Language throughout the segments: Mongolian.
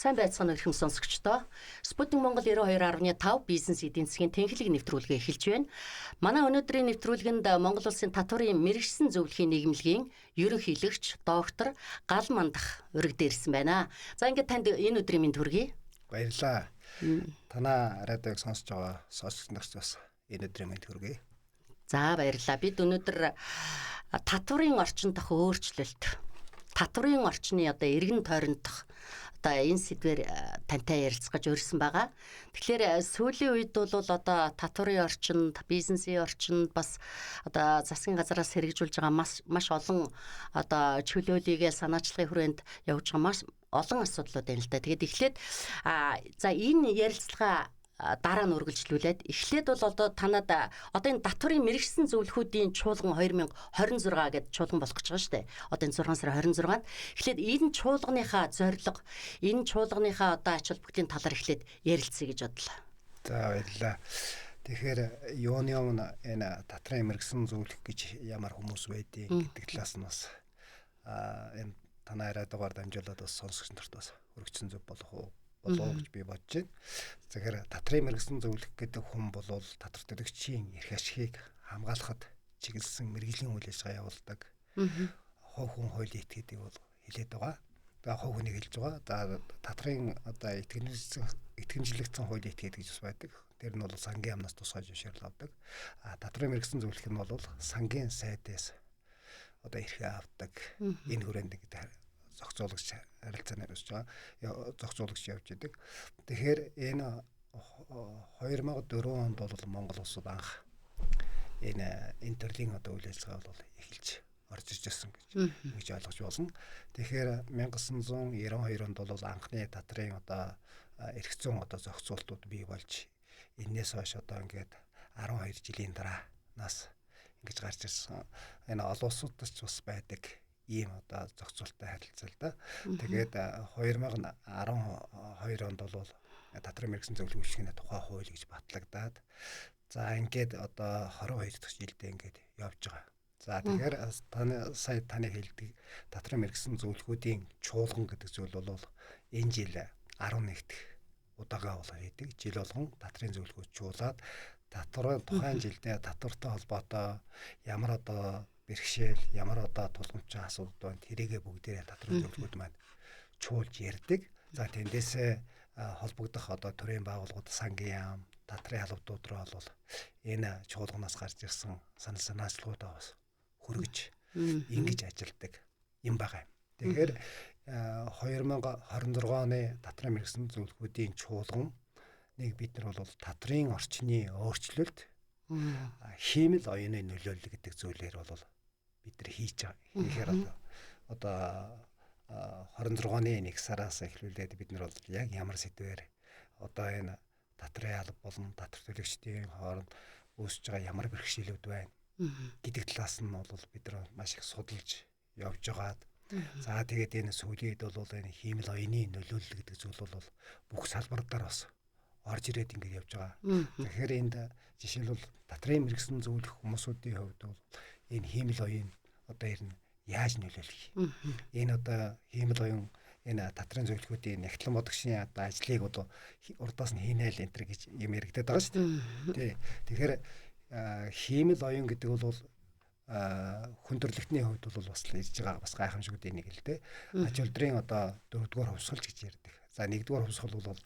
Сайн байцгаана уу эрхэм сонсогчдоо. Спутник Монгол 92.5 бизнес эдийн засгийн тэнхлэг нэвтрүүлгээ эхэлж байна. Манай өнөөдрийн нэвтрүүлгэнд Монгол Улсын татварын мэргэжсэн зөвлөхийн нийгэмлэгийн ерөнхийлөгч доктор Гал Мандах ураг дээрсэн байна. За, ингээд танд энэ өдрийн мэнд хүргэе. Баярлалаа. Танай радиог сонсож байгаа сонсогч нарт бас энэ өдрийн мэнд хүргэе. За, баярлалаа. Бид өнөөдөр татварын орчин дох өөрчлөлт, татварын орчны одоо эргэн тойрондох одоо энэ сэдвээр тантай ярилцах гэж урьсан байгаа. Тэгэхээр сүүлийн үед бол одоо татварын орчинд, бизнесийн орчинд бас одоо засгийн газараас хэрэгжүүлж байгаа маш маш олон одоо чөлөөлийгээ санаачлагын хүрээнд явж байгаа маш олон асуудлууд байна л да. Тэгээд эхлээд за энэ ярилцлага дараа нь үргэлжлүүлээд эхлээд бол одоо танад одоо энэ татварын мэргэжсэн зөвлөхүүдийн чуулган 2026 гэдэг чуулган болох гэж байгаа шүү дээ. Одоо энэ 6 сарын 26-нд эхлээд энэ чуулганыхаа зорилго, энэ чуулганыхаа одоо ач холбогдлын талаар эхлээд ярилцъя гэж бодлоо. За, баярлалаа. Тэгэхээр юуны өмнө энэ татварын мэргэжсэн зөвлөх гэж ямар хүмүүс байдгийг гэдэг талаас нь бас энэ танай радиогоор дамжуулаад бас сонсогч нарт бас өргөцсөн зөв болох уу болов гэж би бодож байна. Тэгэхээр татрын мэргэсэн зөвлөх гэдэг хүн бол татвар төлөгчийн эрх ашигыг хамгаалахад чиглэсэн мэргэжлийн үйл ажиллагаа явуулдаг. Хувь хүн хуулийн этгээдийг бол хэлээд байгаа. Тэгээ хувь хүнийг хэлж байгаа. За, татрын одоо итгэмжлэгдсэн хуулийн этгээд гэж бас байдаг. Тэр нь бол сангийн яамнаас тусгай зөвшөөрөл авдаг. А татрын мэргэсэн зөвлөх нь бол сангийн сайдаас одоо эрхээ авдаг. Энэ хүрээнд гэдэг зохицуулагч харилцаанаар өсөж байгаа, зохицуулагч явж идэг. Тэгэхээр энэ 2004 онд бол Монгол улсад анх энэ төрлийн одоо үйл ажиллагаа бол эхэлж орж ирж байсан гэж ингэж ойлгож болно. Тэгэхээр 1992 онд бол анхны татрын одоо эрх зүйн одоо зохицуултууд бий болж, энээс хойш одоо ингээд 12 жилийн дараанаас ингэж гарч ирсэн. Энэ олон улсуудад ч бас байдаг ийм одоо зохицуулттай харилцаа л да. Тэгээд 2012 онд бол татрын мэргэсэн зөвлөх үйлчлэгийн тухай хууль гэж батлагдаад, за ингээд одоо 22 дахь жилдээ ингээд явж байгаа. За, тэгэхээр таны сая таны хэлдэг татрын мэргэсэн зөвлөхүүдийн чуулган гэдэг зүйл бол энэ жил 11 дахь удаага бол хийдэг. Жил болгон татрын зөвлөхүүд чуулаад татварын тухайн жилдээ татвартай холбоотой ямар одоо бэрхшээл, ямар одоо тулгамдтай асуудал байна, тэрийгэ бүгдээрээ татрын зөвлөгөөд маань чуулж ярьдаг. За, тэндээсээ холбогдох одоо төрийн байгууллагууд, сангийн яам, татрын албадууд руу бол энэ чуулганаас гарч ирсэн санал санаачлалуудаа бас хүргэж ингэж ажилдаг юм байгаа юм. Тэгэхээр 2026 оны татрын мэргэсэн зөвлөхүүдийн чуулган нэг бид нар бол татрын орчны өөрчлөлт, хиймэл оюуны нөлөөлөл гэдэг зүйлээр бол бид нар хийж байгаа. Хийхээр одоо 26 оны 1 сараас эхлүүлээд бид нар бол яг ямар сэдвээр одоо энэ татрын алба болон татвар төлөгчдийн хооронд үүсэж байгаа ямар бэрхшээлүүд байна гэдэг талаас нь бол бид нар маш их судалж явж байгаад, за тэгээд энэ сүүлийн үед бол энэ хиймэл оюуны нөлөөлөл гэдэг зүйл бол бүх салбар дээр бас орж ирээд ингэж явж байгаа. Тэгэхээр энд жишээлбэл татрын мэргэсэн зөвлөх хүмүүсүүдийн хувьд бол энэ хиймэл оюун одоо ер нь яаж нөлөөлөх юм? Энэ одоо хиймэл оюун энэ татрын зөвлөхүүдийн нягтлан бодогчны одоо ажлыг одоо урдаас нь хийнээл энэ төр гэж юм яригдаад байгаа шүү дээ. Тий. Тэгэхээр хиймэл оюун гэдэг бол хүн төрөлхтний хувьд бол бас л ирж байгаа бас гайхамшигуудын нэг л дээ. Ач холбогдлын одоо дөрөвдүгээр хувьсгалч гэж ярьдаг. За, нэгдүгээр хувьсгал бол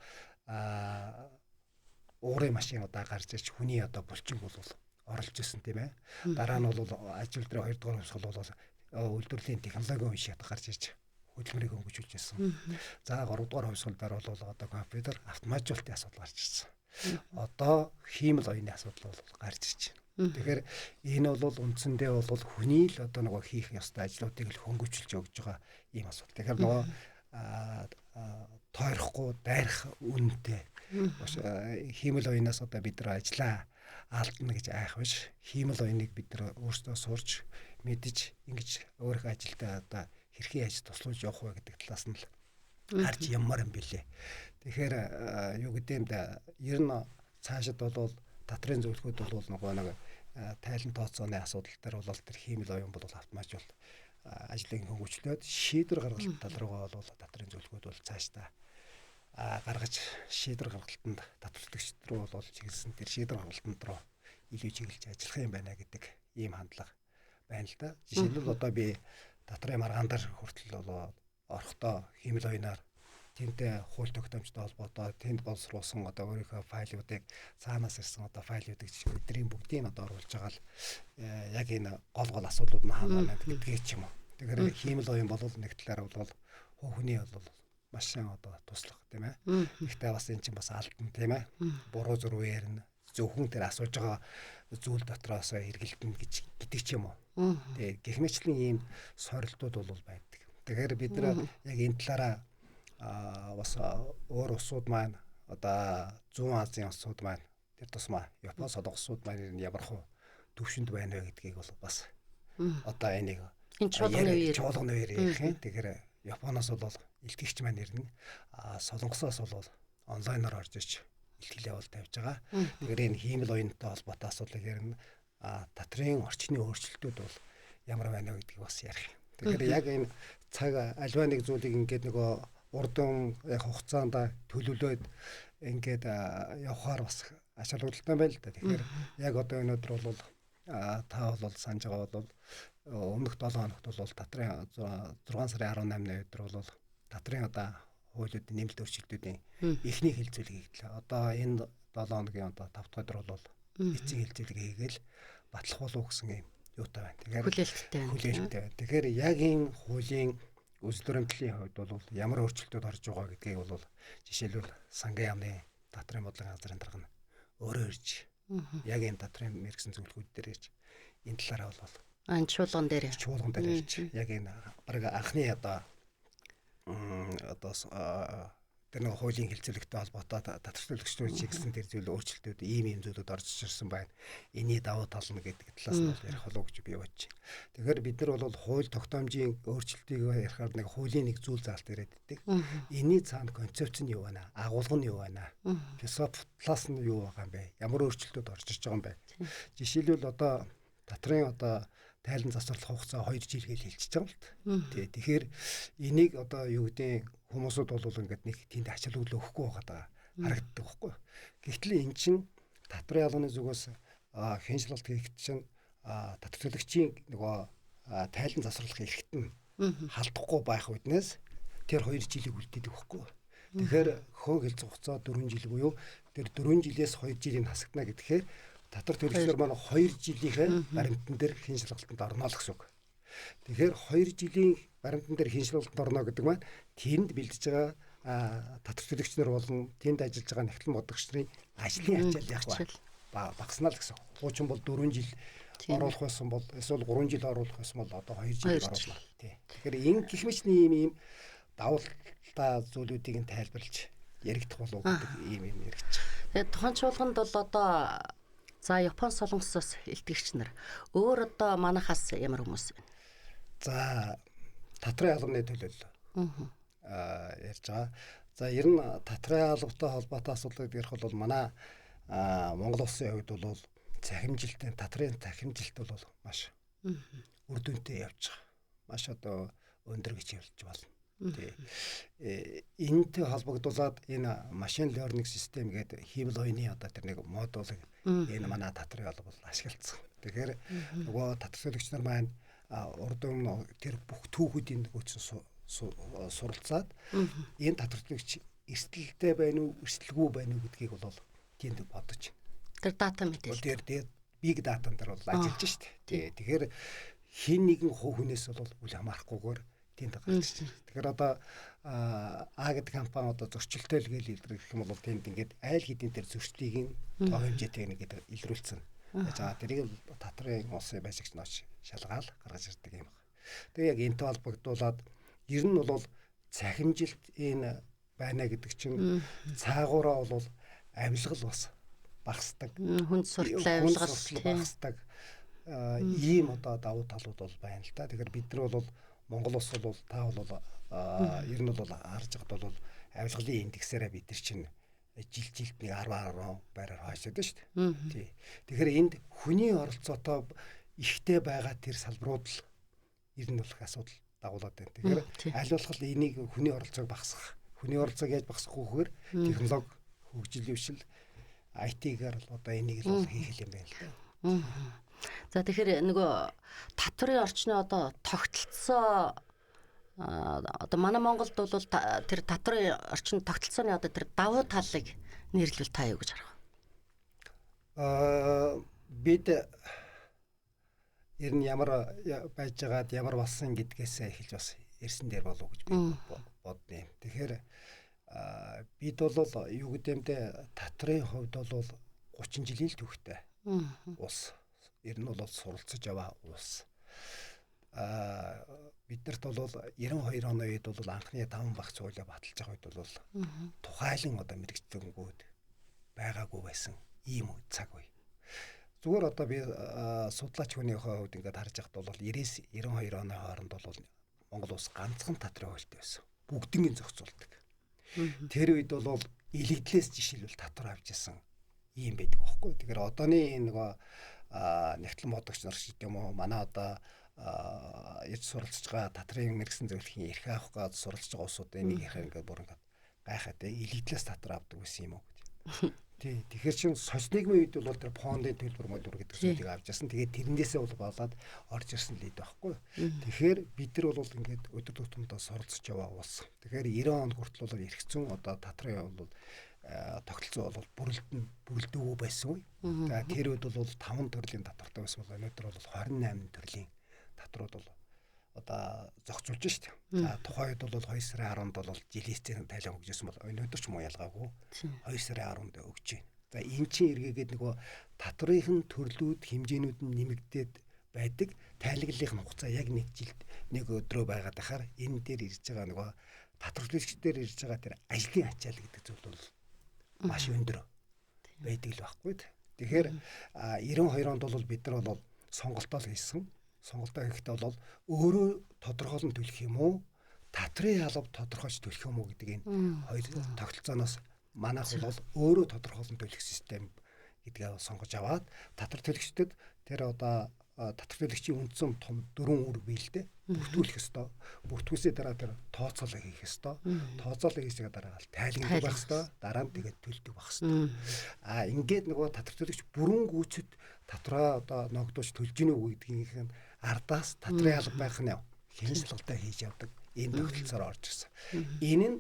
уурын машин одоо гарч ирж хүний одоо булчин бол оролж исэн, тийм ээ. Дараа нь бол аж үйлдвэрийн хоёрдугаар хувьсгал бол үйлдвэрлэлийн технологийн үе шат гарч ирж хөдөлмөрийг хөнгөжүүлж ирсэн. За, гуравдугаар хувьсгал дээр бол одоо компьютер автоматжуулалтын асуудал гарч ирсэн. Одоо хиймэл оюуны асуудал бол гарч ирж байна. Тэгэхээр энэ бол үндсэндээ бол хүний л одоо нөгөө хийх ёстой ажлуудыг л хөнгөвчлж өгж байгаа ийм асуудал. Тэгэхээр нөгөө тойрохгүй дайрах үнэтэй хиймэл оюунаас одоо бид нар ажиллаа алдна гэж айх биш. Хиймэл оюуныг бид нар өөрсдөө сурч мэдэж ингэж өөрийнхөө ажилдаа одоо хэрхэн яаж туслуулж явах вэ гэдэг талаас нь л харж ямар юм бэлээ. Тэгэхээр юу гэдэг юм да, ер нь цаашид бол татрын зөвлөхөд бол нөгөө нэг тайлан тооцооны асуудал дээр бол тэр хиймэл оюун бол автоматжуул ажлыг хөнгөвчлөөд шийдвэр гаргалт тал руугаа бол татрын зөвлөхөд бол цаашдаа гаргаж шийдвэр гаргалтанд татварлагч руу бол чиглэсэн тэр шийдвэр гаргалтанд руу илүү чиглэж ажиллах юм байна гэдэг ийм хандлага байна л да. Жишээлбэл одоо би татрын маргаан дээр хүртэл бол орохдоо хиймэл оюунаар тэнтэй хууль тогтоомжтой холбоотой тэнд боловсруулсан одоо өөрийнхөө файлуудыг цаанаас ирсэн одоо файлуудыг өдрийн бүгдийг одоо оруулж байгаа л яг энэ гол гол асуудлууд нь хаана байна гэдгийг ч юм уу. Тэгэхээр хиймэл оюун бол нэг талаар бол хүний бол маш сайн одоо туслах тийм ээ. Гэхдээ бас эн чинь бас алдан тийм ээ. Буруу зүрх ярина. Зөвхөн тэр асууж байгаа зүйл дотроос эргэлдэнэ гэж гэдэг ч юм уу. Тэгээ гэх мэтлэн ийм сорилтууд бол байдаг. Тэгэхээр бид нар яг энэ талаараа бас өөр улсууд маань одоо Зүүн Азийн улсууд маань тэр тусмаа Япон, Солонгосууд маань ямар хуу төвшөнд байна вэ гэдгийг бол бас одоо энийг энэ чуулганы үеэр чуулганы үеэр ярих юм. Тэгэхээр Японоос бол илтгэгч маань ирнэ. Солонгосоос бол онлайнаар орж иж илтгэлээ бол тавьж байгаа. Тэгэхээр энэ хиймэл оюунтай холбоотой асуудлыг ярина. Татрын орчны өөрчлөлтүүд бол ямар байна вэ гэдгийг бас ярих. Тэгэхээр яг энэ цаг альва нэг зүйлийг ингээд нөгөө урдан яг хугацаанд төлөвлөөд ингээд явхаар бас ач холбогдолтой байл л да. Тэгэхээр яг одоо өнөөдөр бол та бол санаж байгаа бол өмнөх 7 хоногт бол татрын 6 сарын 18-ны өдөр бол татрын одоо хуулиудын нэмэлт өөрчлөлтүүдийн эхний хэлцүүлэг хийгдлээ. Одоо энэ 7 хоногийн одоо 5 дахь өдөр бол эцсийн хэлцүүлэг хийгээл батлах болов гэсэн юм юутай байна. Тэгэхээр хүлээлттэй байна. Хүлээлттэй байна. Тэгэхээр яг энэ хуулийн үзэл баримтлалын хувьд бол ямар өөрчлөлтүүд орж байгаа гэдгийг бол жишээлбэл сангийн яамны татрын бодлогын газрын дарга нь өөрөө ирж яг энэ татрын мэргэсэн зөвлөгөөд дээр ирж энэ талаараа бол чуулган дээр ирж яг энэ баг анхны одоо тэр нэг хуулийн хэлцүүлэгтэй холбоотой татварчлагчдын чиглэсэн тэр зүйл өөрчлөлтүүд ийм ийм зүйлүүд орж ирсэн байна. Энийний давуу тал нь гэдэг талаас нь бол ярих болов гэж би бодож байна. Тэгэхээр бид нар бол хууль тогтоомжийн өөрчлөлтийг ярихаар нэг хуулийн нэг зүйл заалт яриад байдаг. Энийний цаана концепц нь юу байна? Агуулга нь юу байна? Философи талаас нь юу байгаа юм бэ? Ямар өөрчлөлтүүд орж ирж байгаа юм бэ? Жишээлбэл одоо татрын одоо тайлан засварлах хугацаа 2 жил гэж хэлчихэж байгаа юм л та. Тэгэхээр энийг одоо юу гэдэг хүмүүсүүд бол ингээд нэг тэнд ач холбогдол өгөхгүй байгаа харагддаг байхгүй. Гэвтэл эн чинь татрын албаны зүгээс хяналталт хийхэд чинь татвар төлөгчийн нөгөө тайлан засварлах эрхт нь халдахгүй байх үднээс тэр 2 жилийг үлдээдэг байхгүй. Тэгэхээр хөө хэлцэх хугацаа 4 жил буюу тэр 4 жилээс 2 жилийг хасагдана гэхээр татвар төлөгчдөр маань 2 жилийнхээ баримтан дээр хэн шалгалтанд орно л гэсэн үг. Тэгэхээр 2 жилийн баримтан дээр хэн шалгалтанд орно гэдэг маань тэнд бэлдэж байгаа татвар төлөгч нар болон тэнд ажиллаж байгаа нэгтлэн бодогч нарын ажлын ачаал яг багасна л гэсэн. Хуучин бол 4 жил оруулах байсан бол эсвэл 3 жил оруулах байсан бол одоо 2 жил оруулна. Тий. Тэгэхээр энэ гэх мэтний ийм давуу талтай зүйлүүдийг нь тайлбарлаж яригдах болов гэдэг ийм юм яригдчих. Тэгээд тухайн чуулганд бол одоо за Япон, Солонгосоос илтгэгч нар өөр одоо манайхаас ямар хүмүүс вэ? За татрын албаны төлөөлөл ярьж байгаа. За ер нь татрын албатай холбоотой асуудлыг ярих бол манай Монгол улсын хувьд бол цахимжилтын татрын цахимжилт бол маш үр дүнтэй явж байгаа. Маш одоо өндөр гэж хэлж болно. Тий. Энэтэй холбогдуулаад энэ machine learning систем гэдэг хиймэл оюуны одоо тэр нэг модулыг энэ манай татрын алба бол ашигласан. Тэгэхээр нөгөө татвар төлөгч нар маань урд өмнө тэр бүх түүхүүдийн нөгөө суралцаад энэ татвар төлөгч эрсдэлтэй байна уу, эрсдэлгүй байна уу гэдгийг бол тэнд бодож. Тэр дата мэдээлэл. Тэр big data дээр бол ажиллаж штэ. Тий. Тэгэхээр хэн нэгэн хувь хүнээс бол үл хамаарахгүйгээр тэнд гарч ирж. Тэгэхээр одоо А гэдэг компани одоо зөрчилтэй л гэж илрэх юм бол тэнд ингээд айл хэдийн тэр зөрчлийг нь тоо хэмжээтэй ингээд илрүүлсэн. За тэрийг татрын улсын байшигч ноч шалгаал гаргаж ирдэг юм байна. Тэгээ яг энэтэй холбогдуулаад ер нь бол цахимжилт энэ байна гэдэг чинь цаагаараа бол авилгал бас багасдаг. Хүнд суртал авилгал багасдаг. Ийм одоо давуу талууд бол байна л да. Тэгэхээр бид нар бол Монгол улс бол та бол ер нь бол харж байхад бол авилгалын индексээрээ бид нар чинь жил жилд нэг 10 байраар хойшоод шүү дээ. Тий. Тэгэхээр энд хүний оролцоотой ихтэй байгаа тэр салбарууд л ер нь болох асуудал дагуулад байна. Тэгэхээр аль болох энийг хүний оролцоог багасгах Хүний оролцоог яаж багасгах вэ гэхээр технологи хөгжил дэвшил IT-гээр л одоо энийг л хийх юм байна л да. За тэгэхээр нөгөө татварын орчны одоо тогтолцоо одоо манай Монголд бол тэр татварын орчин тогтолцооны одоо тэр давуу талыг нэрлвэл та юу гэж харах вэ? Бид ер нь ямар байж байгаад ямар болсон гэдгээс эхэлж бас ярьсан дээр болов гэж би бодно. Тэгэхээр бид бол юу гэдэмдэ татрын хувьд бол 30 жилийн л түүхтэй улс. Ер нь бол суралцаж яваа улс. Биднэрт бол 92 оны үед бол анхны 5 багц хуулиа баталж байгаа үед бол тухайлан одоо мэргэжтэнгүүд байгаагүй байсан ийм цаг үе. Зүгээр одоо би судлаач хүнийхээ хувьд ингээд харж байхад бол 90-с 92 оны хооронд бол Монгол улс ганцхан татрын хуультай байсан. Бүгднийг зохицуулдаг. Тэр үед бол илэгдлээс жишээлбэл татвар авч исэн ийм байдаг байхгүй. Тэгэхээр одооны энэ нөгөө нэгтлэн бодогч нар ч гэдэм үү манай одоо ирж суралцж байгаа татрын мэргэсэн зөвлөхийн эрх авах гэж суралцж байгаа улсуудын нэг ярих ингээд бүр ингээд гайхаад илэгдлээс татвар авдаг байсан юм уу гэдэг. Тий. Тэгэхээр чин соцнигмын үед бол тэр фондын төлбөр мөлбөр гэдэг зүйлийг авч ясан. Тэгээд тэрнээсээ бол болоод орж ирсэн лид байхгүй. Тэгэхээр бид нар бол ингээд өдөр тутамдаа суралцж яваа улс. Тэгэхээр 90 онд хүртэл бол эрх зүйн одоо татрын бол тогтолцоо бол бүрэлдээгүй байсан үе. За тэр үед бол 5 төрлийн татвартай байсан бол өнөөдөр бол 28 төрлийн татрууд бол одоо зохицуулж шít. За тухайн үед бол 2 сарын 10-нд бол жилийн тайлан өгжсэн бол өнөөдөр ч муу ялгаагүй 2 сарын 10-нд өгч байна. За эн чинь эргээгээд нөгөө татврын төрлүүд хэмжээнүүд нь нэмэгдээд байдаг. Тайлаглалын хугацаа яг нэг жилд нэг өдрөө байгаад ахаар энэ дээр ирж байгаа нөгөө татвар төлөгчдөр ирж байгаа тэр ажлын ачаал гэдэг зүйл бол маш өндөр байдаг л байхгүй. Тэгэхээр 92 онд бол бид нар бол сонголтоо л хийсэн. Сонголтоо хийхдээ бол өөрөө тодорхойлон төлөх юм уу? Татрын алба тодорхойлж төлөх юм уу гэдэг энэ хоёр тогтолцооноос манайх бол өөрөө тодорхойлон төлөх систем гэдгээ сонгож аваад татвар төлөгчдөд тэр одоо татвар төлөгчийн үндсэн том дөрвөн үр бий л дээ. Бүртгүүлэх ёстой. Бүртгүүлсээ дараа тэр тооцоолол хийх ёстой. Тооцоолол хийсгээ дараа тайлгндаг байх ёстой. Дараа нь тэгээд төлдөг байх ёстой. Аа ингээд нөгөө татвар төлөгч бүрэн гүйцэд татвараа одоо ногдуулж төлж гинэ үү гэдгийнх нь ардаас татрын алба байх нь хяналттай хийж явдаг энэ тогтолцоороо орж ирсэн. Энэ нь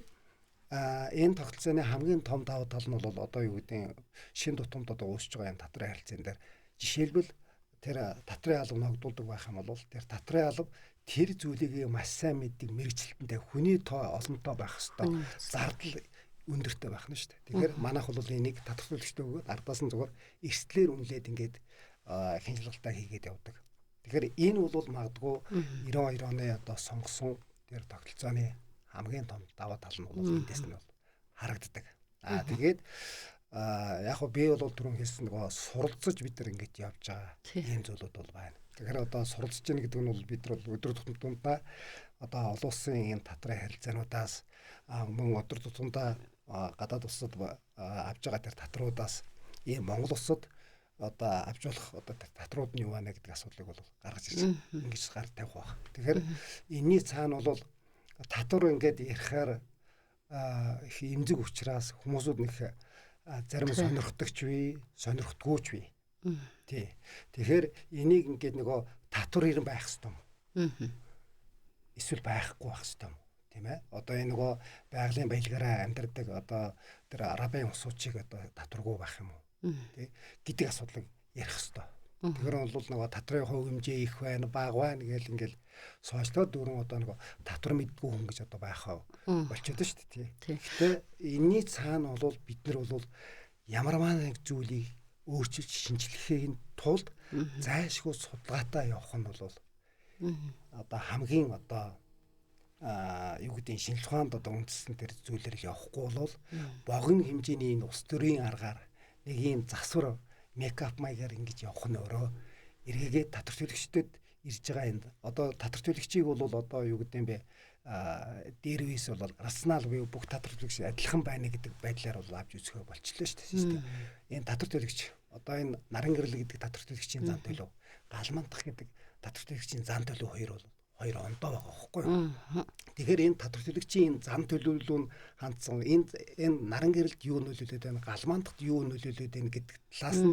энэ тогтолцооны хамгийн том давуу тал нь бол одоо юу гэдэг шин тутамд одоо үүсэж байгаа энэ татрын харилцаан дээр жишээлбэл тэр татрын алба ногдуулдаг байх юм бол тэр татрын алба тэр зүйлийг маш сайн мэддэг мэрэгчлэлтэнтэй хүний тоо олонтоо байх хэвээр зардал өндөртэй байх нь шүү дээ. Тэгэхээр манайх бол энийг татвар төлөгчтэй өгөөд ардаас нь зүгээр эрсдлэр үнэлээд ингээд хяналтаа хийгээд явдаг. Тэгэхээр энэ бол магадгүй 92 оны одоо сонгосон тэр тогтолцооны хамгийн том даваа тал нь бол эндээс нь бол харагддаг. Аа тэгээд яг хөө би бол түрүүн хэлсэн нөгөө суралцаж бид нар ингэж явж байгаа ийм зүйлүүд бол байна. Тэгэхээр одоо суралцж гэнэ гэдэг нь бол бид нар бол өдөр тутамдаа одоо олон улсын ийм татрын харилцаануудаас мөн өдөр тутамдаа гадаад улсад авж байгаа тэр татруудаас ийм Монгол улсад одоо авч болох одоо татрууд нь юу байна гэдэг асуудлыг бол гаргаж ирж ингэж гар тавих байх. Тэгэхээр энэний цаана бол татвар ингээд ярихаар их эмзэг учраас хүмүүсүүд нэг зарим сонирхдогч бий, сонирхдгүйч бий. Тий. Тэгэхээр энийг ингээд нөгөө татвар ирэн байх ёстой юм. Эсвэл байхгүй байх ёстой юм. Тийм ээ. Одоо энэ нөгөө байгалийн баялгаараа амьдардаг одоо тэр арабын улсуудыг одоо татваргүй байх юм уу? Тий. Гэдэг асуудлыг ярих ёстой. Тэгэхээр бол нөгөө татрын хувь хэмжээ их байна, бага байна гэл ингээл сошиалд дөрвөн одоо нөгөө татвар мэддэггүй хүн гэж одоо байх болчиход шүү дээ. Гэхдээ энэний цаана бол бид нар бол ямарваа нэг зүйлийг өөрчилж шинжлэхийн тулд зайлшгүй судалгаатай явах нь бол одоо хамгийн одоо юу гэдэг нь шинжлэх ухаанд одоо үндэслэн тэр зүйлээр л явахгүй бол богино хэмжээний энэ улс төрийн аргаар нэг ийм засвар мейкап маягаар ингэж явах нь өөрөө эргээгээд татвар төлөгчдөд ирж байгаа энэ одоо татвар төлөгчийг бол одоо юу гэдэг юм бэ дээр үес бол рационал буюу бүх татвар төлөгч адилхан байна гэдэг байдлаар бол авч үзэхөө болчихлоо шүү дээ систем. Энэ татвар төлөгч одоо энэ наран гэрэл гэдэг татвар төлөгчийн зан төлөв, галмантах гэдэг татвар төлөгчийн зан төлөв хоёр бол хоёр ондоо байгаа байхгүй юу. Тэгэхээр энэ татвар төлөгчийн энэ зан төлөвлөл нь хандсан энэ наран гэрэлд юу нөлөөлөд байна, галмаандахт юу нөлөөлөд байна гэдэг талаас нь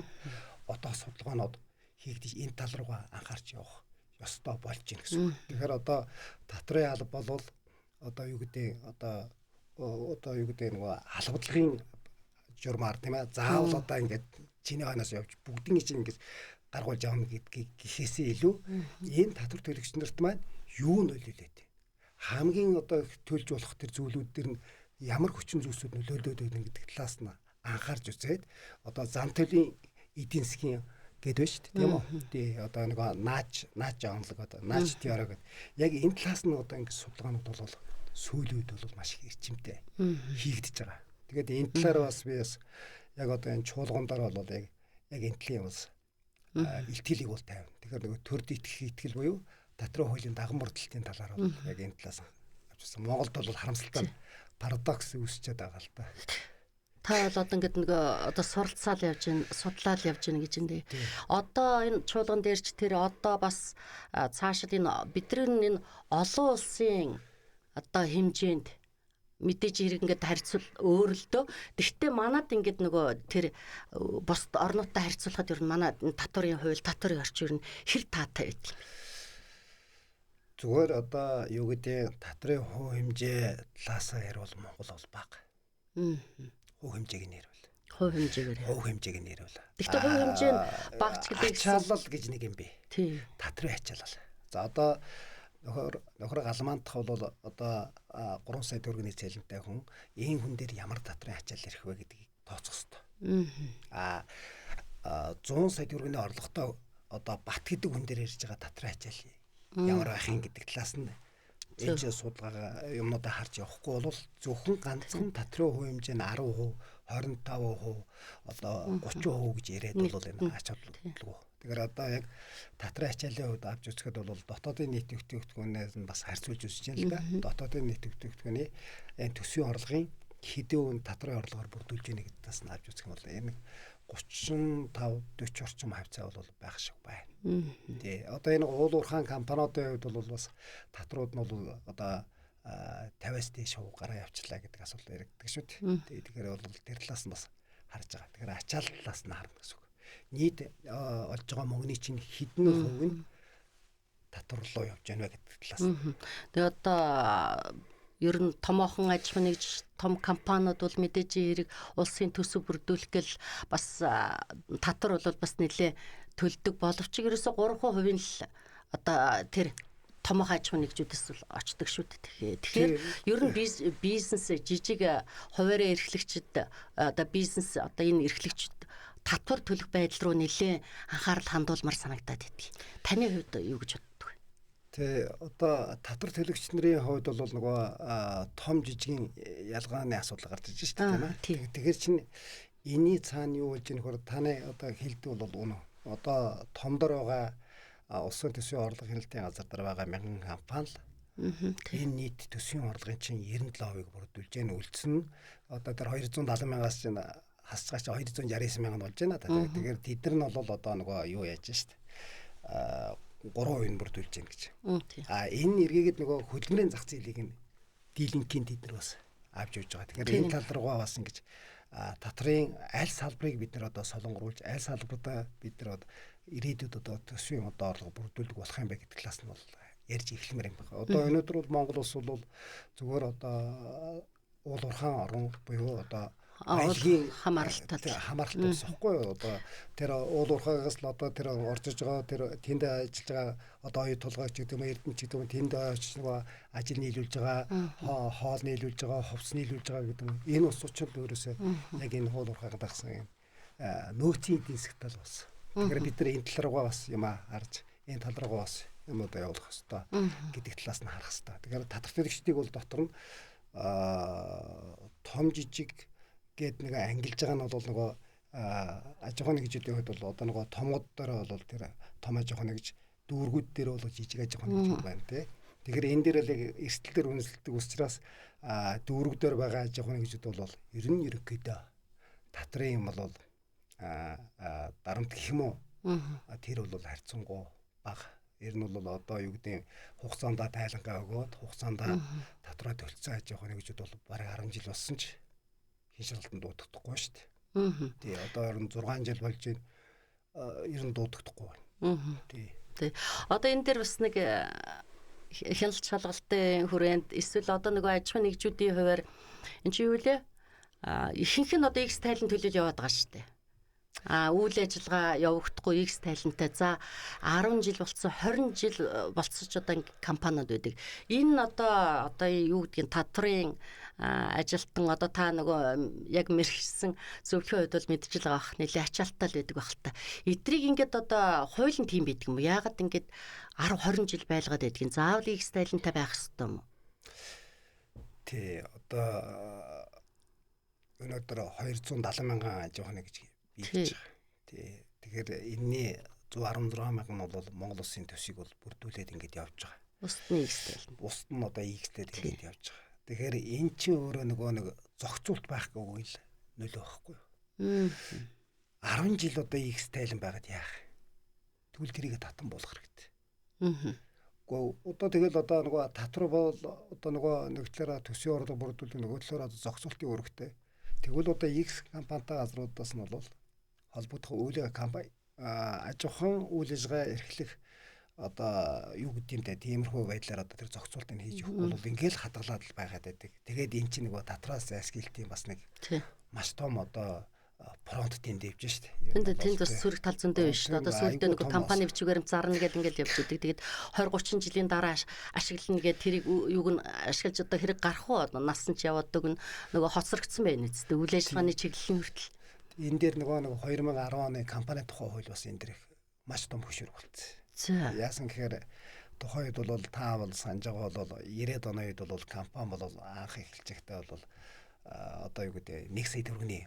одоо судалгаанууд хийгдэж энэ тал руугаа анхаарч явах ёстой болж байна гэсэн үг. Тэгэхээр одоо татварын алба бол одоо юу гэдэг одоо юу гэдэг нөгөө албадлагын журмаар тийм ээ заавал одоо ингээд чиний хойноос явж бүгдийн чинь ингээд гаргуулж авна гэдгийг гэхээсээ илүү энэ татвар төлөгч нарт маань юу нөлөөлөд байна? Хамгийн одоо төлж болох тэр зүйлүүд дэр нь ямар хүчин зүйлсүүд нөлөөлөд байна гэдэг талаас нь анхаарч үзээд одоо зан төлөлийн эдийн засгийн гээд байна шүү дээ, тийм үү? Тий, одоо нөгөө наач онлог одоо наач теори гэдэг. Яг энэ талаас нь одоо ингэ судалгаанууд бол сүүлийн үед бол маш их эрчимтэй хийгдэж байгаа. Тэгээд энэ талаар бас би бас яг одоо энэ чуулган дээр бол яг энэ талын бас илтгэлийг бол тавина. Тэгэхээр нөгөө төрд итгэх итгэл буюу татрын хуулийн даган мөрдлөлтийн талаар бол яг энэ талаас авчихсан. Монголд бол харамсалтай нь парадокс үүсчээд байгаа л та. Та бол одоо ингээд нөгөө одоо суралцаал явж гин, судлаал явж гин гэж юм дээ. Одоо энэ чуулган дээр ч тэр одоо бас цаашид энэ бидний энэ олон улсын одоо хэмжээнд мэдээж хэрэг ингээд харьцуул өөр л дөө. Тэгвэл манад ингээд нөгөө тэр бусд орнуудтай харьцуулахад ер нь манай татварын хууль, татварын орчин ер нь хэр таатай байдаг юм. Зүгээр одоо юу гэдэг татрын хувь хэмжээ талаасаа ярил Монгол бол бага. Хувь хэмжээг нь ярил. Хувь хэмжээгээр. Хувь хэмжээг нь ярил. Гэхдээ хувь хэмжээ нь багч гэдэг ачаалал гэж нэг юм бэ. Тийм. Татрын ачаалал. За одоо нөхөр галмаандах бол одоо 3 сая төгрөгийн цалинтай хүн ийм хүн дээр ямар татрын ачаал ирэх вэ гэдгийг тооцох хэрэгтэй. Аа 100 сая төгрөгийн орлоготой одоо Бат гэдэг хүн дээр ирж байгаа татрын ачаал ямар байх юм гэдэг талаас нь энэ ч судалгаа юмнуудаа харж явахгүй бол зөвхөн ганцхан татрын хувь хэмжээ нь 10%, 25%, одоо 30% гэж яриад бол энэ ач холбогдолгүй. Тэгэхээр одоо яг татрын ачааллын хувьд авч үзэхэд бол дотоодын нийт бүтээгдэхүүнээс нь бас харьцуулж үзэж байна л да. Дотоодын нийт бүтээгдэхүүний энэ төсвийн орлогын хэдэн үн татрын орлогоор бүрдүүлж ийнэ гэдэг талаас нь авч үзэх юм бол энэ 35 40 орчим хавцаа бол байх шиг байна. Тий. Одоо энэ уул уурхаан компаниудын хувьд бол бас татрууд нь бол одоо 50-аас дээш хувь гараа явчлаа гэдэг асуудал яригддаг шүү дээ. Тэгэхээр бол тэр талаас нь бас харж байгаа. Тэгэхээр ачаал талаас нь харна гэсэн үг. Нийт олж байгаа мөнгөний чинь хэдэн хувь нь татвар руу явж байна вэ гэдэг талаас. Тэгээ одоо ер нь томоохон аж ахуй нэгж том компаниуд бол мэдээж хэрэг улсын төсөв бүрдүүлэх гэл бас татвар бол бас нэлээ төлдөг боловч ерөөсө 3% нь л одоо тэр томоохон аж ахуй нэгжүүдээс бол очдог шүү дээ. Тэгэхээр ер нь бизнес жижиг хуваарь эрхлэгчид одоо бизнес одоо энэ эрхлэгчид татвар төлөх байдал руу нэлээ анхаарал хандуулмаар санагдаад байдаг. Таны хувьд юу гэж боддог вэ? Тэ одоо татвар төлөгч нарын хувьд бол нөгөө том жижигэн ялгааны асуудал гарч иж шүү дээ, тийм ээ. Тэгэхээр чинь энэний цаана юу болж ийм нөхөр таны одоо хэлдэг бол үнэ. Одоо том дор байгаа улсын төсвийн орлого хяналтын газар дээр байгаа мянган компани л энэ нийт төсвийн орлогын чинь 97%-ыг бүрдүүлж гэн үлдсэн. Одоо тэр 270 мянгаас чинь хасцгаа чи 269 мянган болж байна. Тэгэхээр тэд нар нь бол одоо нөгөө юу яаж шүү дээ. 3% нь бүрдүүлж гин гэж. А энэ эргээгээд нөгөө хөдөлмөрийн зах зээлийг нь дийлэнхийн тэд нар бас авч явж байгаа. Тэгэхээр энэ тал руугаа бас ингэж татрын аль салбарыг бид нар одоо солонгоруулж аль салбартаа бид нар одоо ирээдүйд одоо төсвийн одоо орлого бүрдүүлдэг болох юм бэ гэдэг талаас нь бол ярьж эхлэмээр юм байна. Одоо өнөөдөр бол Монгол улс бол зүгээр одоо уул уурхаан орон буюу одоо аялгийн хамааралтай улс ихгүй юу? Одоо тэр уул уурхаагаас л одоо тэр орж иж байгаа тэр тэнд ажиллаж байгаа одоо оюу тулгаач гэдэг юм эрдэнэ ч гэдэг юм тэнд очиж нөгөө ажил нийлүүлж байгаа, хоол нийлүүлж байгаа, хувцс нийлүүлж байгаа гэдэг юм. Энэ улсууд ч л өөрөөсөө яг энэ уул уурхааг дагсан юм нөөцийн эдийн засгт тал бас. Тэгэхээр бид нар энэ тал руугаа бас юм харж энэ тал руугаа бас юм одоо явуулах ёстой гэдэг талаас нь харах ёстой. Тэгэхээр татвар төлөгчдийг бол дотор нь том жижиг гээд нэг ангилж байгаа нь бол нөгөө аж ахуйн нэгжүүдийн хувьд бол одоо нөгөө томгод дээр бол тэр том аж ахуйн нэгж дүүргүүд дээр бол жижиг аж ахуйн нэгж байна тий. Тэгэхээр энэ дээр л эрсдэл дээр үнэлдэг учраас дүүрэг дээр байгаа аж ахуйн нэгжүүд бол ер нь ерөнхийдөө татрын юм бол дарамт гэх юм уу тэр бол харьцангуй бага. Ер нь бол одоо юу гэдэг хугацаанд тайлангаа өгөөд хугацаанд татвараа төлцсөн аж ахуйн нэгжүүд бол бараг 10 жил болсон ч хин шалгалтанд дуудагдахгүй шүү дээ. Тий, одоо ер нь 6 жил болж байна. Ер нь дуудагдахгүй байна. Тий. Тий. Одоо энэ дээр бас нэг хяналт шалгалтын хүрээнд эсвэл одоо нөгөө аж ахуйн нэгжүүдийн хувиар энэ чи юу лээ? Ихэнх нь одоо X тайлан төлөөл яваад байгаа шүү дээ. Үйл ажиллагаа явагдахгүй X тайлантай. За 10 жил болцсон, 20 жил болцсон ч одоо компаниуд байдаг. Энэ одоо юу гэдгийг татварын ажилтан одоо та нөгөө яг мэрэгсэн зөвлөхийн хувьд бол мэдж л байгаа бах, нэлээ ачаалттай л байдаг бах л та. Эдрийг ингээд одоо хуулийн тийм байдаг юм уу? Яагаад ингээд 10 20 жил байлгаад байдгийг? Заавал X тайлантай байх ёстой юм уу? Тий, одоо өнөөдөр 270 мянган аж ахуйн нэгж биелж байгаа. Тий. Тэгэхээр энэний 116 мянган нь бол Монгол улсын төсвийг бол бүрдүүлээд ингээд явж байгаа. Бусд нь X-тэй. Бусд нь одоо X-тэй ингээд явж байгаа. Тэгэхээр эн чинь өөрөө нөгөө нэг зохицуулт байхгүй л нөлөө байхгүй юу? 10 жил одоо X тайлан байгаад яах вэ? Тэгвэл тэрийг татан буулгах хэрэгтэй. Гэхдээ одоо тэгэл одоо нөгөө татвар бол одоо нөгөө нэг талаараа төсвийн орлого бүрдүүлэх, нөгөө талаараа зохицуултын үүрэгтэй. Тэгвэл одоо X компанитай газруудаас нь бол холбогдох үйл компани аж ахуйн үйл ажиллагаа эрхлэх одоо юу гэдэг юм те, тиймэрхүү байдлаар одоо тэр зохицуултыг хийж өгөхгүй бол ингээл хадгалаад л байгаад байдаг. Тэгээд эн чинь нөгөө татраас зайлсхийлтийн бас нэг маш том одоо фронт тэнд явж шít. Тэнд бас сөрөг тал зөндөө биш шүү. Одоо сүүлдээ нөгөө компани бичвээр зарна гэл ингээл явж идэг. Тэгээд 20 30 жилийн дараа ашиглана гэх тэрийг юуг нь ашиглаж одоо хэрэг гарах уу? Нас нь ч яваад өгнө. Нөгөө хоцрогдсон байна үсттэй. Үйл ажиллагааны чиглэлийн хүртэл. Энэ дээр нөгөө нэг 2010 оны компани тухай хууль бас энэ дээр их маш том хөшүүрэг болсон. За. Яасан гэхээр тухайн үед бол та бол санаж байгаа бол 90-ад оны үед бол компани бол анх эхэлж байхдаа бол одоо юу гэдэг 1 сая төгрөгийн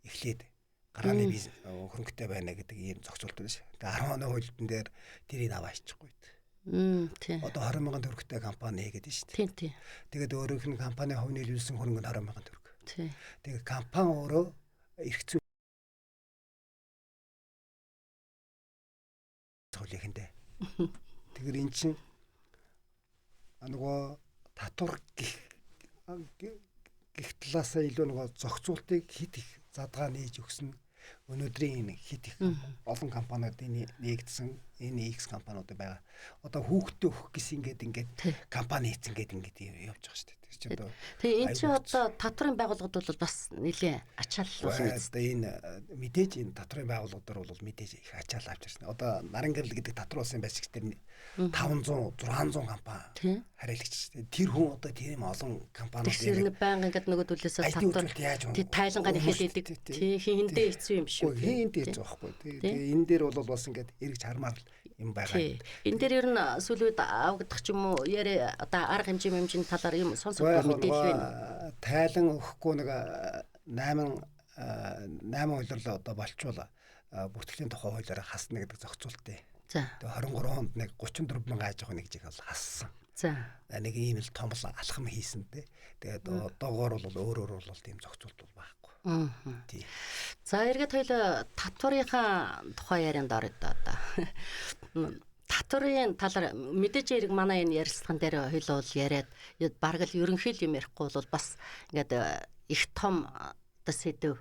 эхлээд гарааны бизнес хөрөнгөтэй байна гэдэг ийм зохицуулт байсан. Тэгээ 10 оны хуульдэн дээр тэрийг аваа хийчихгүй. Тийм. Одоо 20 мянган төгрөгтэй компани нээгээд шүү дээ. Тийм тийм. Тэгээд өөрийнх нь компани хувь нийлүүлсэн хөрөнгө нь 20 мянган төгрөг. Тийм. Тэгээд компани өөрөө эрх зүйн хуулийнхэндээ. Тэгэхээр эн чинь нөгөө татвар гих талаасаа илүү нөгөө зохицуултыг хит их задгаа нээж өгсөн. Өнөөдрийн энэ хит их олон компаниудын нээгдсэн энэ X компаниуд байгаа. Одоо хүүхдээ өгөх гэсэн ингээд компани хийцэн гээд ингээд явж байгаа шүү дээ. Тэр чинь одоо тэгээ энэ чинь одоо татварын байгууллагууд бол бас нэлээд ачаал болно. Одоо энэ мэдээж энэ татварын байгууллагуудаар бол мэдээж их ачаал авч ирсэн. Одоо наран гэрэл гэдэг татвар улсын байшигч тэр 500 600 компани хариулагч шүү дээ. Тэр хүн одоо тийм олон компаниуд тэр байнга ингээд нөгөөдөлөөсөө татвар тий тайлангаа нэхэлээд идэг. Тий хиндээ хэцүү юм шүү. Хиндээ хэцүү байхгүй. Тэгээ энэ дээр бол бас ингээд эргэж хармаар юм байгаа. Энэ дээр ер нь сүүлийн үед авагдах ч юм уу яриа одоо арга хэмжээ хэмжээний талаар юм сонсогдох мэдээлэл байна. Тайлан өгөхгүй нэг 8 улирлаа одоо болчвол бүртгэлийн тухай хуулиар хасна гэдэг зохицуултыг. За. Тэгээ 23 онд нэг 34 мянган аж ахуйн нэгжийг бол хассан. За. Нэг ийм л том алхам хийсэн те. Тэгээд одоогоор бол өөр өөр бол тийм зохицуулт бол байхгүй. Тий. За эргээд хоёул татварынхаа тухай ярианд орё доо одоо. Татварын талаар мэдээж хэрэг манай энэ ярилцлаган дээр хоёул бол яриад бараг л ерөнхий юм ярихгүй бол бас ингээд их том одоо сэдв